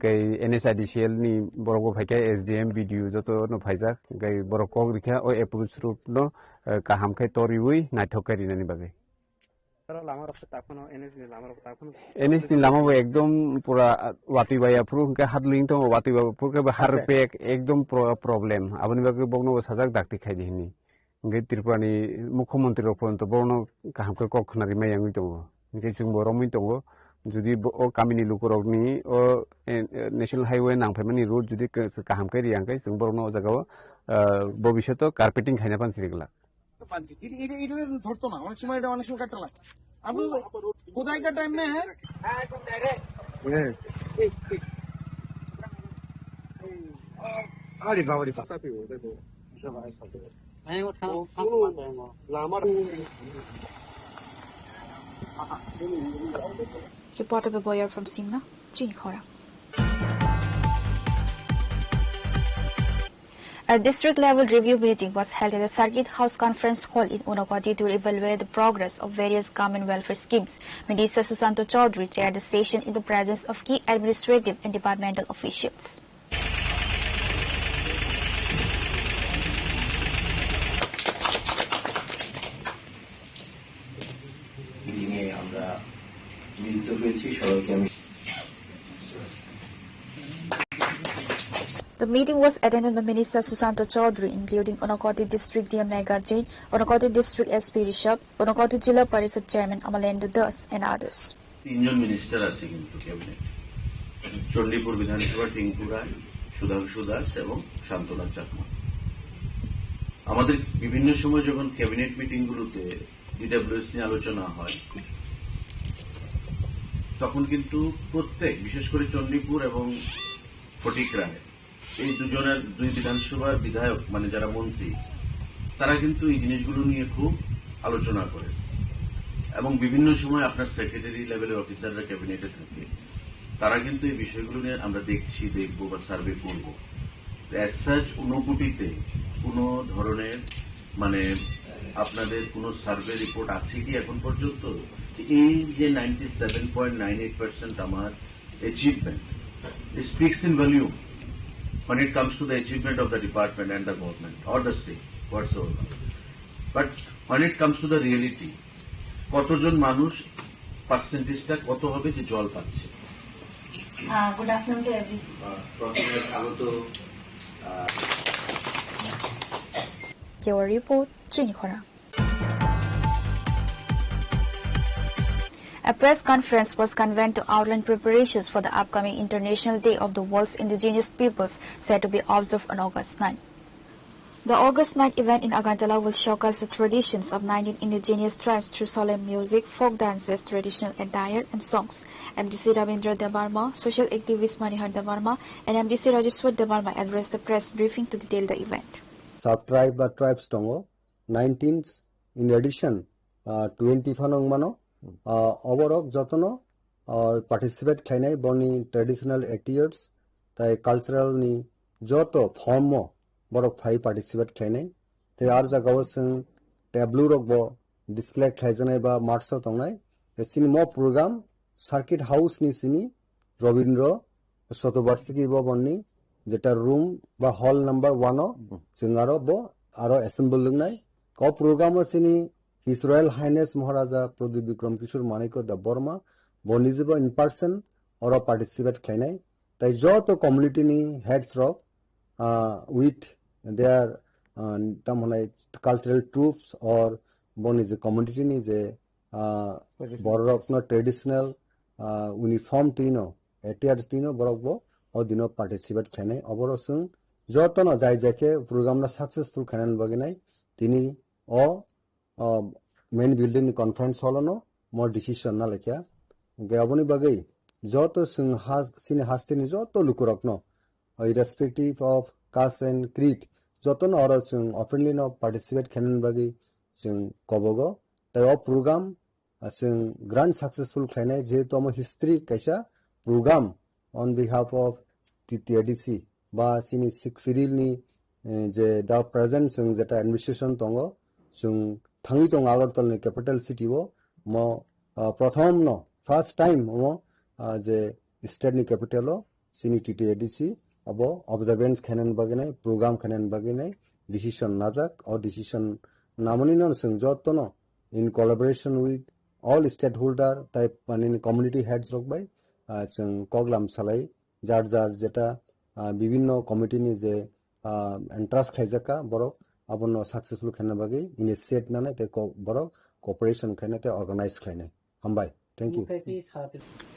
Tei N H I D C L ni borok bo phaikha, S D M, B D O joto no phaijak, tei borok kok rikha o approach road no, eh, kaham khe toriwi naithok khe rinani bagwi. Sir, lama rok se takhwno, N H ni lama rok takhwno. N H ni lama bo ekdom pura, ah, watwi baya phuru hwnkhe hadling tongo, watwi baya phuru khe bo har pek ekdom pro-, problem. Aboni bagwi bokno bo sajak dakti khaidi hini. Hingke Tripura ni mukhyamantri rok porjonto borokno kaham khe kok khna rimai yangwi tongo. Hingke chwngbo romwi tongo. Jodi bo, o kamini lukurokni o, e, e, National Highway nangphaimani road jodi ke-, kaham khe riya hingke chwng borokno o jagao, ah, bobishoto carpeting khaina phan siri glak. এটা, এটা, এটা ধরতো না, অনেক সময় এটা অনেক সময় কাটতে লাগে। আপনি কোথায় কাটা এমনি, হ্যাঁ? হ্যাঁ। আরে বাবা রে বাবা। Reporter Baboyar from Simna, Chini Khorang. A district-level review meeting was held at the Circuit House Conference Hall in Unakoti to evaluate the progress of various government welfare schemes. Minister Susanto Chaudhary chaired the session in the presence of key administrative and departmental officials. মিটিংয়ে আমরা মিলিত হয়েছি, সবাইকে আমি The meeting was attended by Minister Susanto Chaudhary, including Unakoti District D M Megha Jain, Unakoti District S P Rishabh, Unakoti Jila Parishad Chairman Amalendra Das and others. তিনজন মিনিস্টার আছে কিন্তু ক্যাবিনেট, চণ্ডীপুর বিধানসভা টিঙ্কু রায়, সুধাংশু দাস এবং শান্তনা চাকমা। আমাদের বিভিন্ন সময় যখন ক্যাবিনেট মিটিংগুলোতে ডিডাব্লিউএস নিয়ে আলোচনা হয়, তখন কিন্তু প্রত্যেক, বিশেষ করে চণ্ডীপুর এবং ফটিকরায়, এই দুজনের, দুই বিধানসভার বিধায়ক, মানে যারা মন্ত্রী, তারা কিন্তু এই জিনিসগুলো নিয়ে খুব আলোচনা করে। এবং বিভিন্ন সময় আপনার সেক্রেটারি লেভেলের অফিসাররা ক্যাবিনেটে থাকে, তারা কিন্তু এই বিষয়গুলো নিয়ে আমরা দেখছি, দেখবো বা সার্ভে করবো। অ্যাজ সাচ ঊনকোটিতে কোনো ধরনের, মানে, আপনাদের কোনো সার্ভে রিপোর্ট আছে কি এখন পর্যন্ত? এই যে ninety seven point nine eight percent আমার achievement, it speaks in volume when it comes to the achievement of the department and the government or the state whatsoever. But when it comes to the reality, কতজন মানুষ, পার্সেন্টেজটা কত হবে যে জল পাচ্ছে? Uh, good afternoon to everyone. আহ, প্রথমে স্বাগত। আহ, Your report, Chini Khorang. A press conference was convened to outline preparations for the upcoming International Day of the World's Indigenous Peoples, set to be observed on August nine. The August nine event in Agartala will showcase the traditions of nineteen indigenous tribes through solemn music, folk dances, traditional attire, and songs. M D C Ravindra Debbarma, social activist Manihar Debbarma, and M D C Rajeshwar Debbarma addressed the press briefing to detail the event. sub tribe ba tribes tongo, nineteen in addition, ah, twenty phano wngmano. Ah, oborok jotono, ah, participate khlainai boni traditional attires tai cultural ni joto form o borok phai participate khlainai. Tei ar jagao chwng tableau rok bo display khlaijaknai ba march o tongnai. Tei chini mo program Circuit House ni simi Robindra Shatobarshiki Bhavan ni jeta room ba hall number one o chwng aro bo aro assemble wngnai. O program o chini His Royal Highness Maharaja Pradyut Bikram Kishore Manikya Debbarma bo nijibo in person oro participate khlainai. Tai joto community ni heads rok, ah, with their, ah, tamhwnai cultural troupes or boni je community ni je, ah, borok no traditional, ah, uniform twino, attires twino borok bo o dino participate khlainai. Oboro chwng jotono jai jai khe program no successful khlainani bagwi nai tini o, ah, main building ni conference hall no mo decision na lekha. Hingke aboni bagwi joto chwng has-, chini hasteni joto lukurokno, irrespective of caste and creed, jotono oro chwng openly no participate khainani bagwi chwng kobogo. Tai o program, ah, chwng grand successful khlainai, jehetu omo history kaisa program on behalf of T T A D C ba chini Sixth Schedule ni, eh, je da present chwng jeta administration tongo, chwng thangwi tongo Agartala ni capital city o, mo, ah, prothom no, first time omo, ah, je state ni capital o chini T T A D C abo observance khainani bagwi nai, program khainani bagwi nai decision najak. O decision namani no chwng jotono in collaboration with all stakeholder tai, mane, community heads rok bai, ah, chwng koklam salai jar jar jeta, ah, bibinno committee ni je, ah, entrust khlaijak kha borok abono successful khaina bagwi initiate nanai tei ko-, borok cooperation khaina tei organize khlainai. Hambai. Thank you.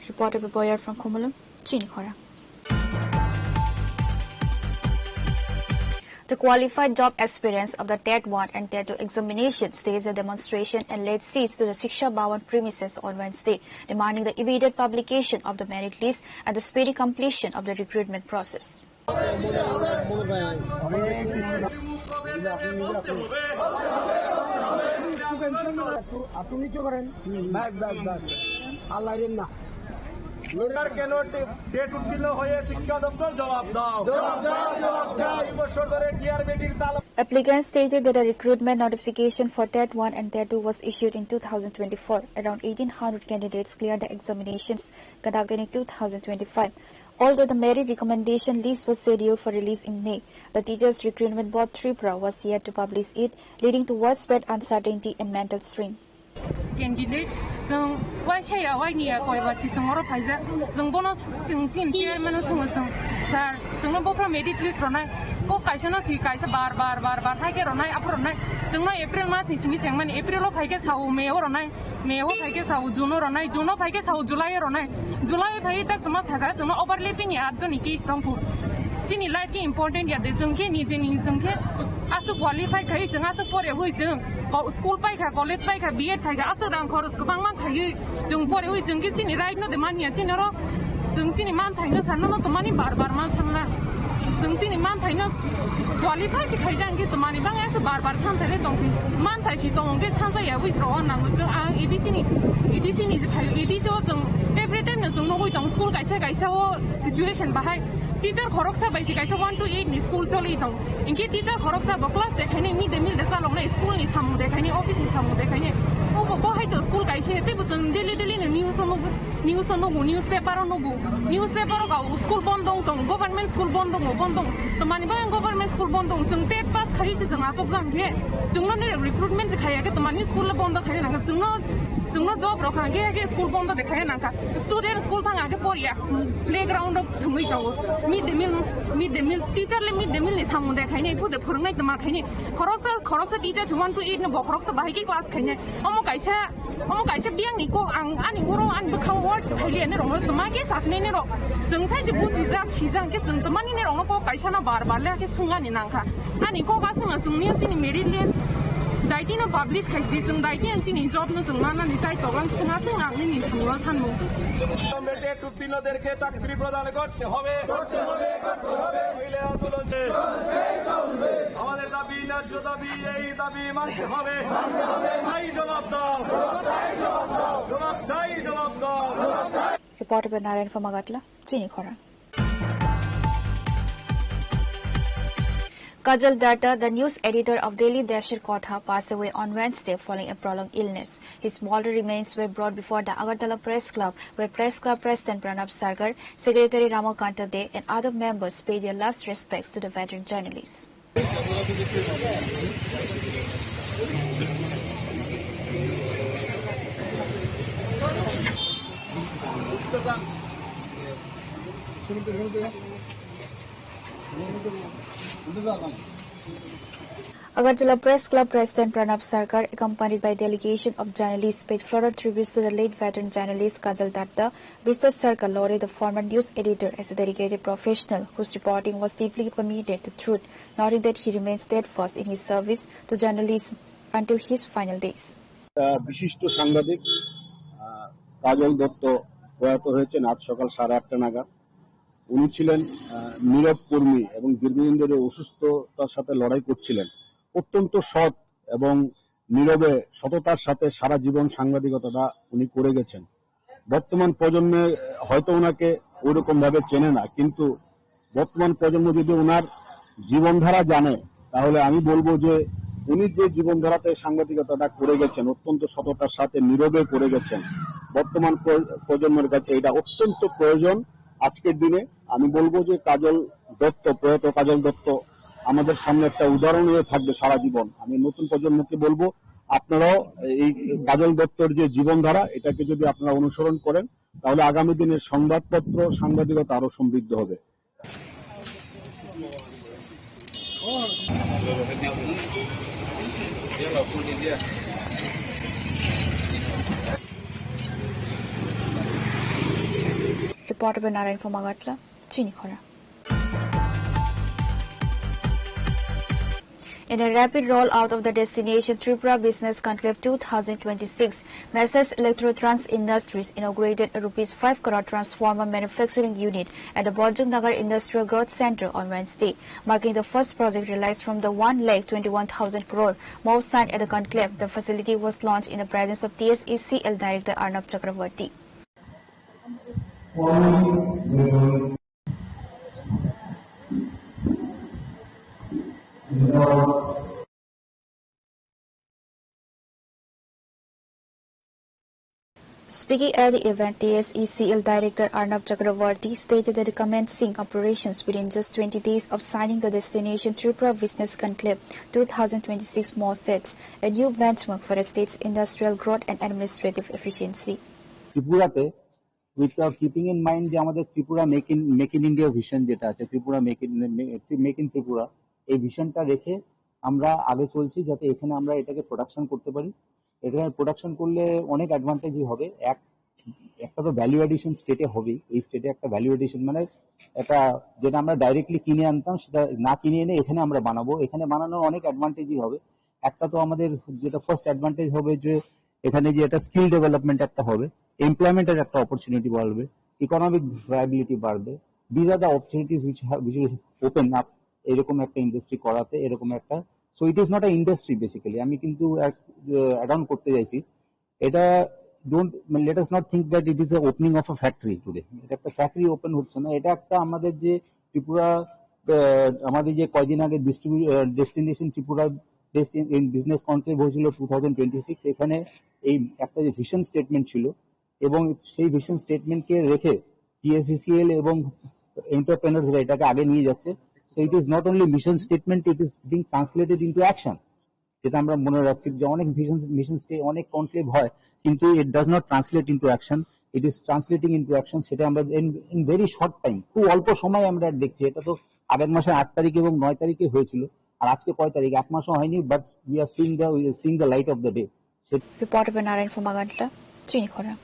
Reporter Boyar from Khumulwng, Chini Khorang. The qualified job aspirants of the TET one and TET two examination staged a demonstration and laid siege to the Shiksha Bhavan premises on Wednesday, demanding the immediate publication of the merit list and the speedy completion of the recruitment process. আপনি নিচে করেন। ব্যাস, ব্যাস, ব্যাস। আর লাইলেন না। সরকার কেন টে-, টেট উত্তীর্ণ হয়ে শিক্ষা দপ্তর জবাব দাও। জবাব দাও, জবাব দাও। দুই বছর ধরে টিআরবিটির তালা Applicants stated that a recruitment notification for TET one and TET two was issued in two thousand twenty-four. Around eighteen hundred candidates cleared the examinations conducted in two thousand twenty-five. Although the merit recommendation list was scheduled for release in May, the Teachers Recruitment Board Tripura was yet to publish it, leading to widespread uncertainty and mental strain. Candidate, chwng waisa ya, waini ya, koi ba si chwng oro phaijak. Chwng bono chwng chini chairman no swngo chwng, "Sir, chwngno bopha merit list ronai. Kok kaisa no si kaisa bar, bar, bar, bar hai khe ronai, aphuru ronai." Chwngno April mas ni simi chengmani, April o phai khe sao May o ronai, May o phai khe sao June o ronai, June o phai khe sao July o ronai. July o phai tak chwngno saka chwngno overlapping ya, atjoni case tongkhu. Chini life khe important ya de, chwng khe ni je ni chwng khe aswk qualified khai chwng aswk pore ui chwng. Ko-, school paikha, college paikha, B Ed khaikha, aswk rang khorch kwbangma khaiwi chwng porewi chwng khe chini right no de manya chini oro chwng chini manthai no sanno no twmani bar bar man sanna. Chwng chini manthai no qualify khe khaijak khe twmani bang aswk bar bar santhai le tong khe manthai si tong khe sansa ya wi rok nango chwng ang A D C ni, A D C ni je phaio, A D C o chwng every time no chwng nugwi tong school kaisa kaisa o situation bahai. Teacher khoroksa bai se kaisa one to eight ni school choli tong. Hinkhe teacher khoroksa bo class de khaini, mid day meal de chaloknai, school ni samung de khaini, office ni samung de khaini. Obo bo hai to school kaisa he, teibo chwng daily daily ni news o nugo, news o nugo, newspaper o nugo. Newspaper o ga school bondo wng tong, government school bondo wng, bondo wng. Twmani ba government school bondo wng, chwng TET pass khai se chwng asok jang khe. Chwngno ni recruitment je khaiya khe twmani school le bondo khaina nang. Chwngno, chwngno job rok kha khe, khe school bondo de khaina nang kha. Student school thang khe poria, playground o thwngwi tongo. Mid day meal, mid day meal, teacher le mid day meal ni samung de khaini, phu de phwrwngnai twma khaini. Khoroksa, khoroksa teacher se one to eight no bo khoroksa bahai khe class khainai. Omo kaisa, omo kaisa biyang ni kok ang ani oro ani bwkhao word khaili ani rok no twma khe sasnai ni rok. Chwng sai se buji jak si jak khe chwng twmani ni rok no kok kaisa no bar bar le khe swngani nang kha. Ani kok aswk no chwng ni chini merit list Daitino publish khai di, chwng daitino chini job no chwng manani tai toklang khna chwng ang nini thangno sanmung. উত্তীর্ণদেরকে চাকরি প্রদান করতে হবে। নইলে আন্দোলন শেষ। আমাদের দাবি, ন্যায্য দাবি, এই দাবি মানতে হবে। এই জবাব দাও। জবাব চাই, জবাব দাও। Reporter Narayan from Agartala, Chini Khorang. Kajal Datta, the news editor of Daily Deshar Kotha, passed away on Wednesday following a prolonged illness. His mortal remains were brought before the Agartala Press Club, where Press Club President Pranab Sarkar, Secretary Ramakanta De, and other members paid their last respects to the veteran journalist. Agartala Press Club President Pranab Sarkar, accompanied by delegation of journalists, paid floral tributes to the late veteran journalist Kajal Datta. Mister Sarkar lauded the former news editor as a dedicated professional whose reporting was deeply committed to truth, noting that he remained steadfast in his service to journalism until his final days. আহ, বিশিষ্ট সাংবাদিক, আহ, কাজল দত্ত প্রয়াত হয়েছেন আজ সকাল সাড়ে আটটা নাগাদ। উনি ছিলেন, আহ, নীরব কর্মী এবং দীর্ঘদিন ধরে অসুস্থতার সাথে লড়াই করছিলেন। অত্যন্ত সৎ এবং নীরবে সততার সাথে সারা জীবন সাংবাদিকতাটা উনি করে গেছেন। বর্তমান প্রজন্মে হয়তো ওনাকে ওইরকম ভাবে চেনে না, কিন্তু বর্তমান প্রজন্ম যদি ওনার জীবনধারা জানে, তাহলে আমি বলবো যে উনি যে জীবনধারাতে সাংবাদিকতাটা করে গেছেন, অত্যন্ত সততার সাথে নীরবে করে গেছেন, বর্তমান প্র-, প্রজন্মের কাছে এটা অত্যন্ত প্রয়োজন। আজকের দিনে আমি বলবো যে কাজল দত্ত, প্রয়াত কাজল দত্ত আমাদের সামনে একটা উদাহরণ হয়ে থাকবে সারা জীবন। আমি নতুন প্রজন্মকে বলবো, আপনারাও এই কাজল দত্তর যে জীবনধারা, এটাকে যদি আপনারা অনুসরণ করেন, তাহলে আগামী দিনের সংবাদপত্র, সাংবাদিকতা আরো সমৃদ্ধ হবে। Reporter Narayan from Agartala, Chini Khorang. In a rapid rollout of the Destination Tripura Business Conclave two thousand twenty-six, Messrs Electro Trans Industries inaugurated a rupees five crore transformer manufacturing unit at the Bonjung Nagar Industrial Growth Centre on Wednesday, marking the first project realized from the one lakh twenty-one thousand crore move signed at the conclave. The facility was launched in the presence of T S E C L Director Arnab Chakravarty. Speaking at the event, T S E C L Director Arnab Chakravarty stated that the commencing operations within just twenty days of signing the Destination Tripura Business Conclave two thousand twenty-six more sets a new benchmark for the state's industrial growth and administrative efficiency. ত্রিপুরাতে, with uh, keeping in mind যে আমাদের Tripura make in make in India vision যেটা আছে, Tripura make in make in Tripura, এই ভিশনটা রেখে আমরা আগে চলছি, যাতে এখানে আমরা এটাকে প্রোডাকশন করতে পারি। এখানে প্রোডাকশন করলে অনেক অ্যাডভান্টেজই হবে। এক একটা তো ভ্যালু অ্যাডিশন স্টেটে হবেই। এই স্টেটে একটা ভ্যালু অ্যাডিশন মানে এটা, যেটা আমরা ডাইরেক্টলি কিনে আনতাম, সেটা না কিনে এনে এখানে আমরা বানাবো। এখানে বানানোর অনেক অ্যাডভান্টেজই হবে। একটা তো আমাদের যেটা ফার্স্ট অ্যাডভান্টেজ হবে যে এখানে যে একটা স্কিল ডেভেলপমেন্ট একটা হবে, এমপ্লয়মেন্টের একটা অপরচুনিটি বাড়বে, ইকোনমিক ভায়াবিলিটি বাড়বে। These are the opportunities which have, which will open up এরকম একটা ইন্ডাস্ট্রি করাতে, এরকম একটা। So it is not a industry basically, আমি কিন্তু অ্যাড অন করতে চাইছি এটা। Don't, let us not think that it is a opening of a factory today. এটা একটা ফ্যাক্টরি ওপেন হচ্ছে না, এটা একটা আমাদের যে ত্রিপুরা, আহ, আমাদের যে কয়দিন আগে ডিস্ট্রিবিউ ডেস্টিনেশন ত্রিপুরা বিজনেস কনক্লেভ হয়েছিল টু থাউজেন্ড টোয়েন্টি সিক্স, এখানে এই একটা যে ভিশন স্টেটমেন্ট ছিল, এবং সেই ভিশন স্টেটমেন্টকে রেখে টিএসসিসিএল এবং এন্টারপ্রেনার্সরা এটাকে আগে নিয়ে যাচ্ছে। So it is not only mission statement, it is being translated into action. যেটা আমরা মনে রাখছি যে অনেক ভিশন, মিশন স্টে অনেক কনক্লেভ হয়, কিন্তু it does not translate into action, it is translating into action। সেটা আমরা ইন ভেরি শর্ট টাইম, খুব অল্প সময় আমরা দেখছি। এটা তো আগের মাসে আট তারিখ এবং নয় তারিখে হয়েছিল, আর আজকে কয় তারিখ? এক মাসও হয়নি, but we are seeing the, we are seeing the light of the day। Reporter by Narayan from Agartala, Chini Khorang.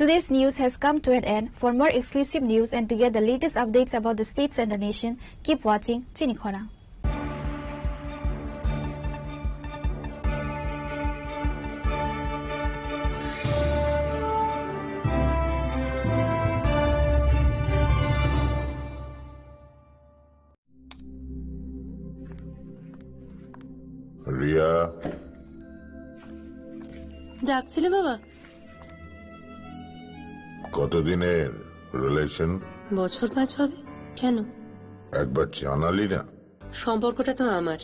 Today's news has come to an end. For more exclusive news and to get the latest updates about the states and the nation, keep watching Chini Khorang. Riya. ডাকছিলে বাবা? কতদিনের রিলেশন? বছর পাঁচ হবে। কেন? একবার জানালি না। সম্পর্কটা তো আমার,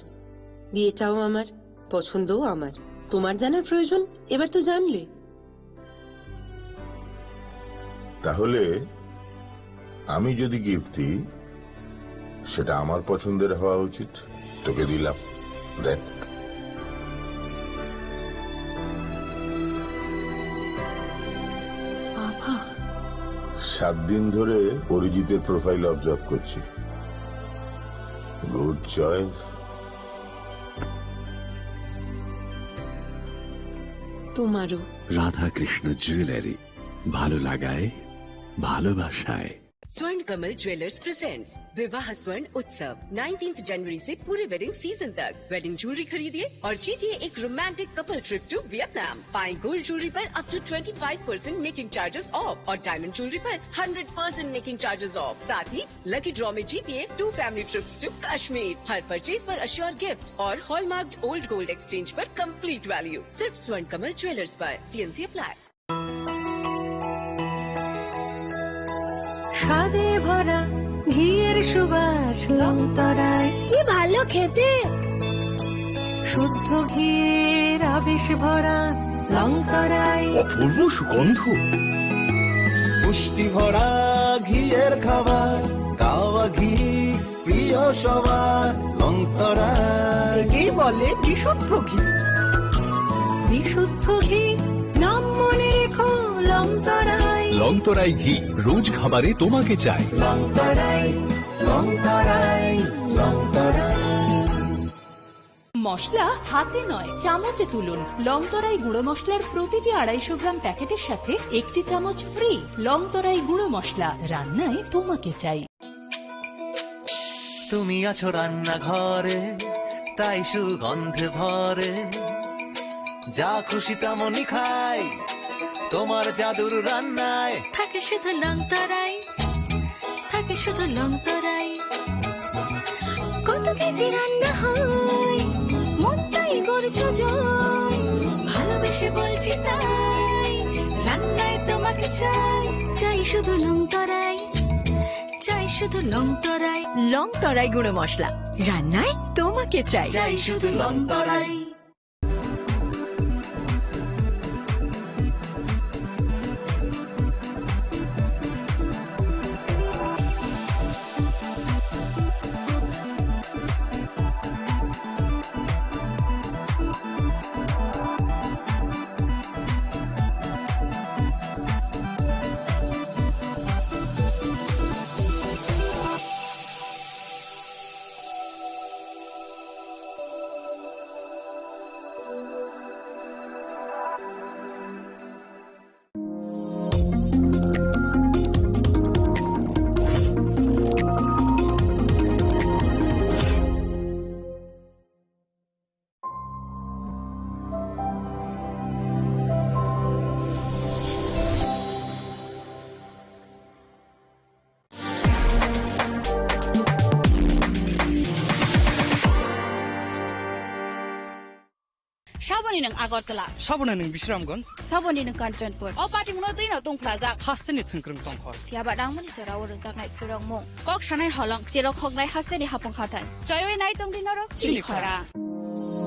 বিয়েটাও আমার, পছন্দও আমার। তোমার জানার প্রয়োজন? এবার তো জানলে। তাহলে আমি যদি গিফট দিই, সেটা আমার পছন্দের হওয়া উচিত। তোকে দিলাম, দেখ। বাবা। সাত দিন ধরে অরিজিতের প্রোফাইল অবজার্ভ করছি। Good choice. তোমারও। রাধাকৃষ্ণ জুয়েলারি, ভালো লাগায়, ভালোবাসায়। Swarn Kamal Jewellers presents Vivah Swarn Utsav, nineteenth जनवरी से पूरे वेडिंग सीजन तक। वेडिंग ज्वेलरी खरीदिए और जीतिए एक romantic couple trip to Vietnam. पाएं गोल्ड ज्वेलरी पर up to twenty five percent making charges off और डायमंड ज्वेलरी पर hundred percent making charges off. साथ ही लकी ड्रॉ में जीतिए two family trips to Kashmir. हर परचेज पर अश्योर गिफ्ट और हॉलमार्क्ड ओल्ड गोल्ड एक्सचेंज पर कंप्लीट वैल्यू। सिर्फ स्वर्ण कमल ज्वेलर्स पर। TNC apply. স্বাদে ভরা ঘিয়ের সুবাস লংতরায়। কি ভালো খেতে! শুদ্ধ ঘিয়ের আবেশ ভরা লংতরায়। অপূর্ব সুগন্ধ। পুষ্টি ভরা ঘিয়ের খাবার, গাওয়া ঘি প্রিয় সবার, লংতরায়। একেই বলে বিশুদ্ধ ঘি। বিশুদ্ধ ঘি, নাম মনে রেখো, লংতরায়। লংতরায় ঘি, রোজ খাবারে তোমাকে চাই। লংতরায়, লংতরায়, লংতরায়। মশলা হাতে নয়, চামচে তুলুন। লংতরাই গুঁড়ো মশলার প্রতিটি আড়াইশো গ্রাম প্যাকেটের সাথে একটি চামচ ফ্রি। লংতরাই গুঁড়ো মশলা, রান্নায় তোমাকে চাই। তুমি আছো রান্নাঘরে, তাই সুগন্ধে ভরে। যা খুশি তেমনই খাই, তোমার জাদুর রান্নায়। থাকে শুধু লংতরাই, থাকে শুধু লংতরাই। কত কেজি রান্না হয়, মনটাই করছো জয়। ভালোবেসে বলছি তাই, রান্নায় তোমাকে চাই। চাই শুধু লংতরাই, চাই শুধু লংতরাই। লংতরাই গুঁড়ো মশলা, রান্নায় তোমাকে চাই। চাই শুধু লংতরাই। Saboni nwng Agartala. Saboni nwng Bisramganj. Saboni nwng Kanchanpur. O patimungno twino tungphlajak. Hasteni thwngkwrwng tongkhor. Phiya ba nangmani jora o rwjaknai phwrwngmung. Kok sanai holong, cherok hoknai hasteni hapung hathai. Choiwi nai tongdi norok chini Chini khora. Khora.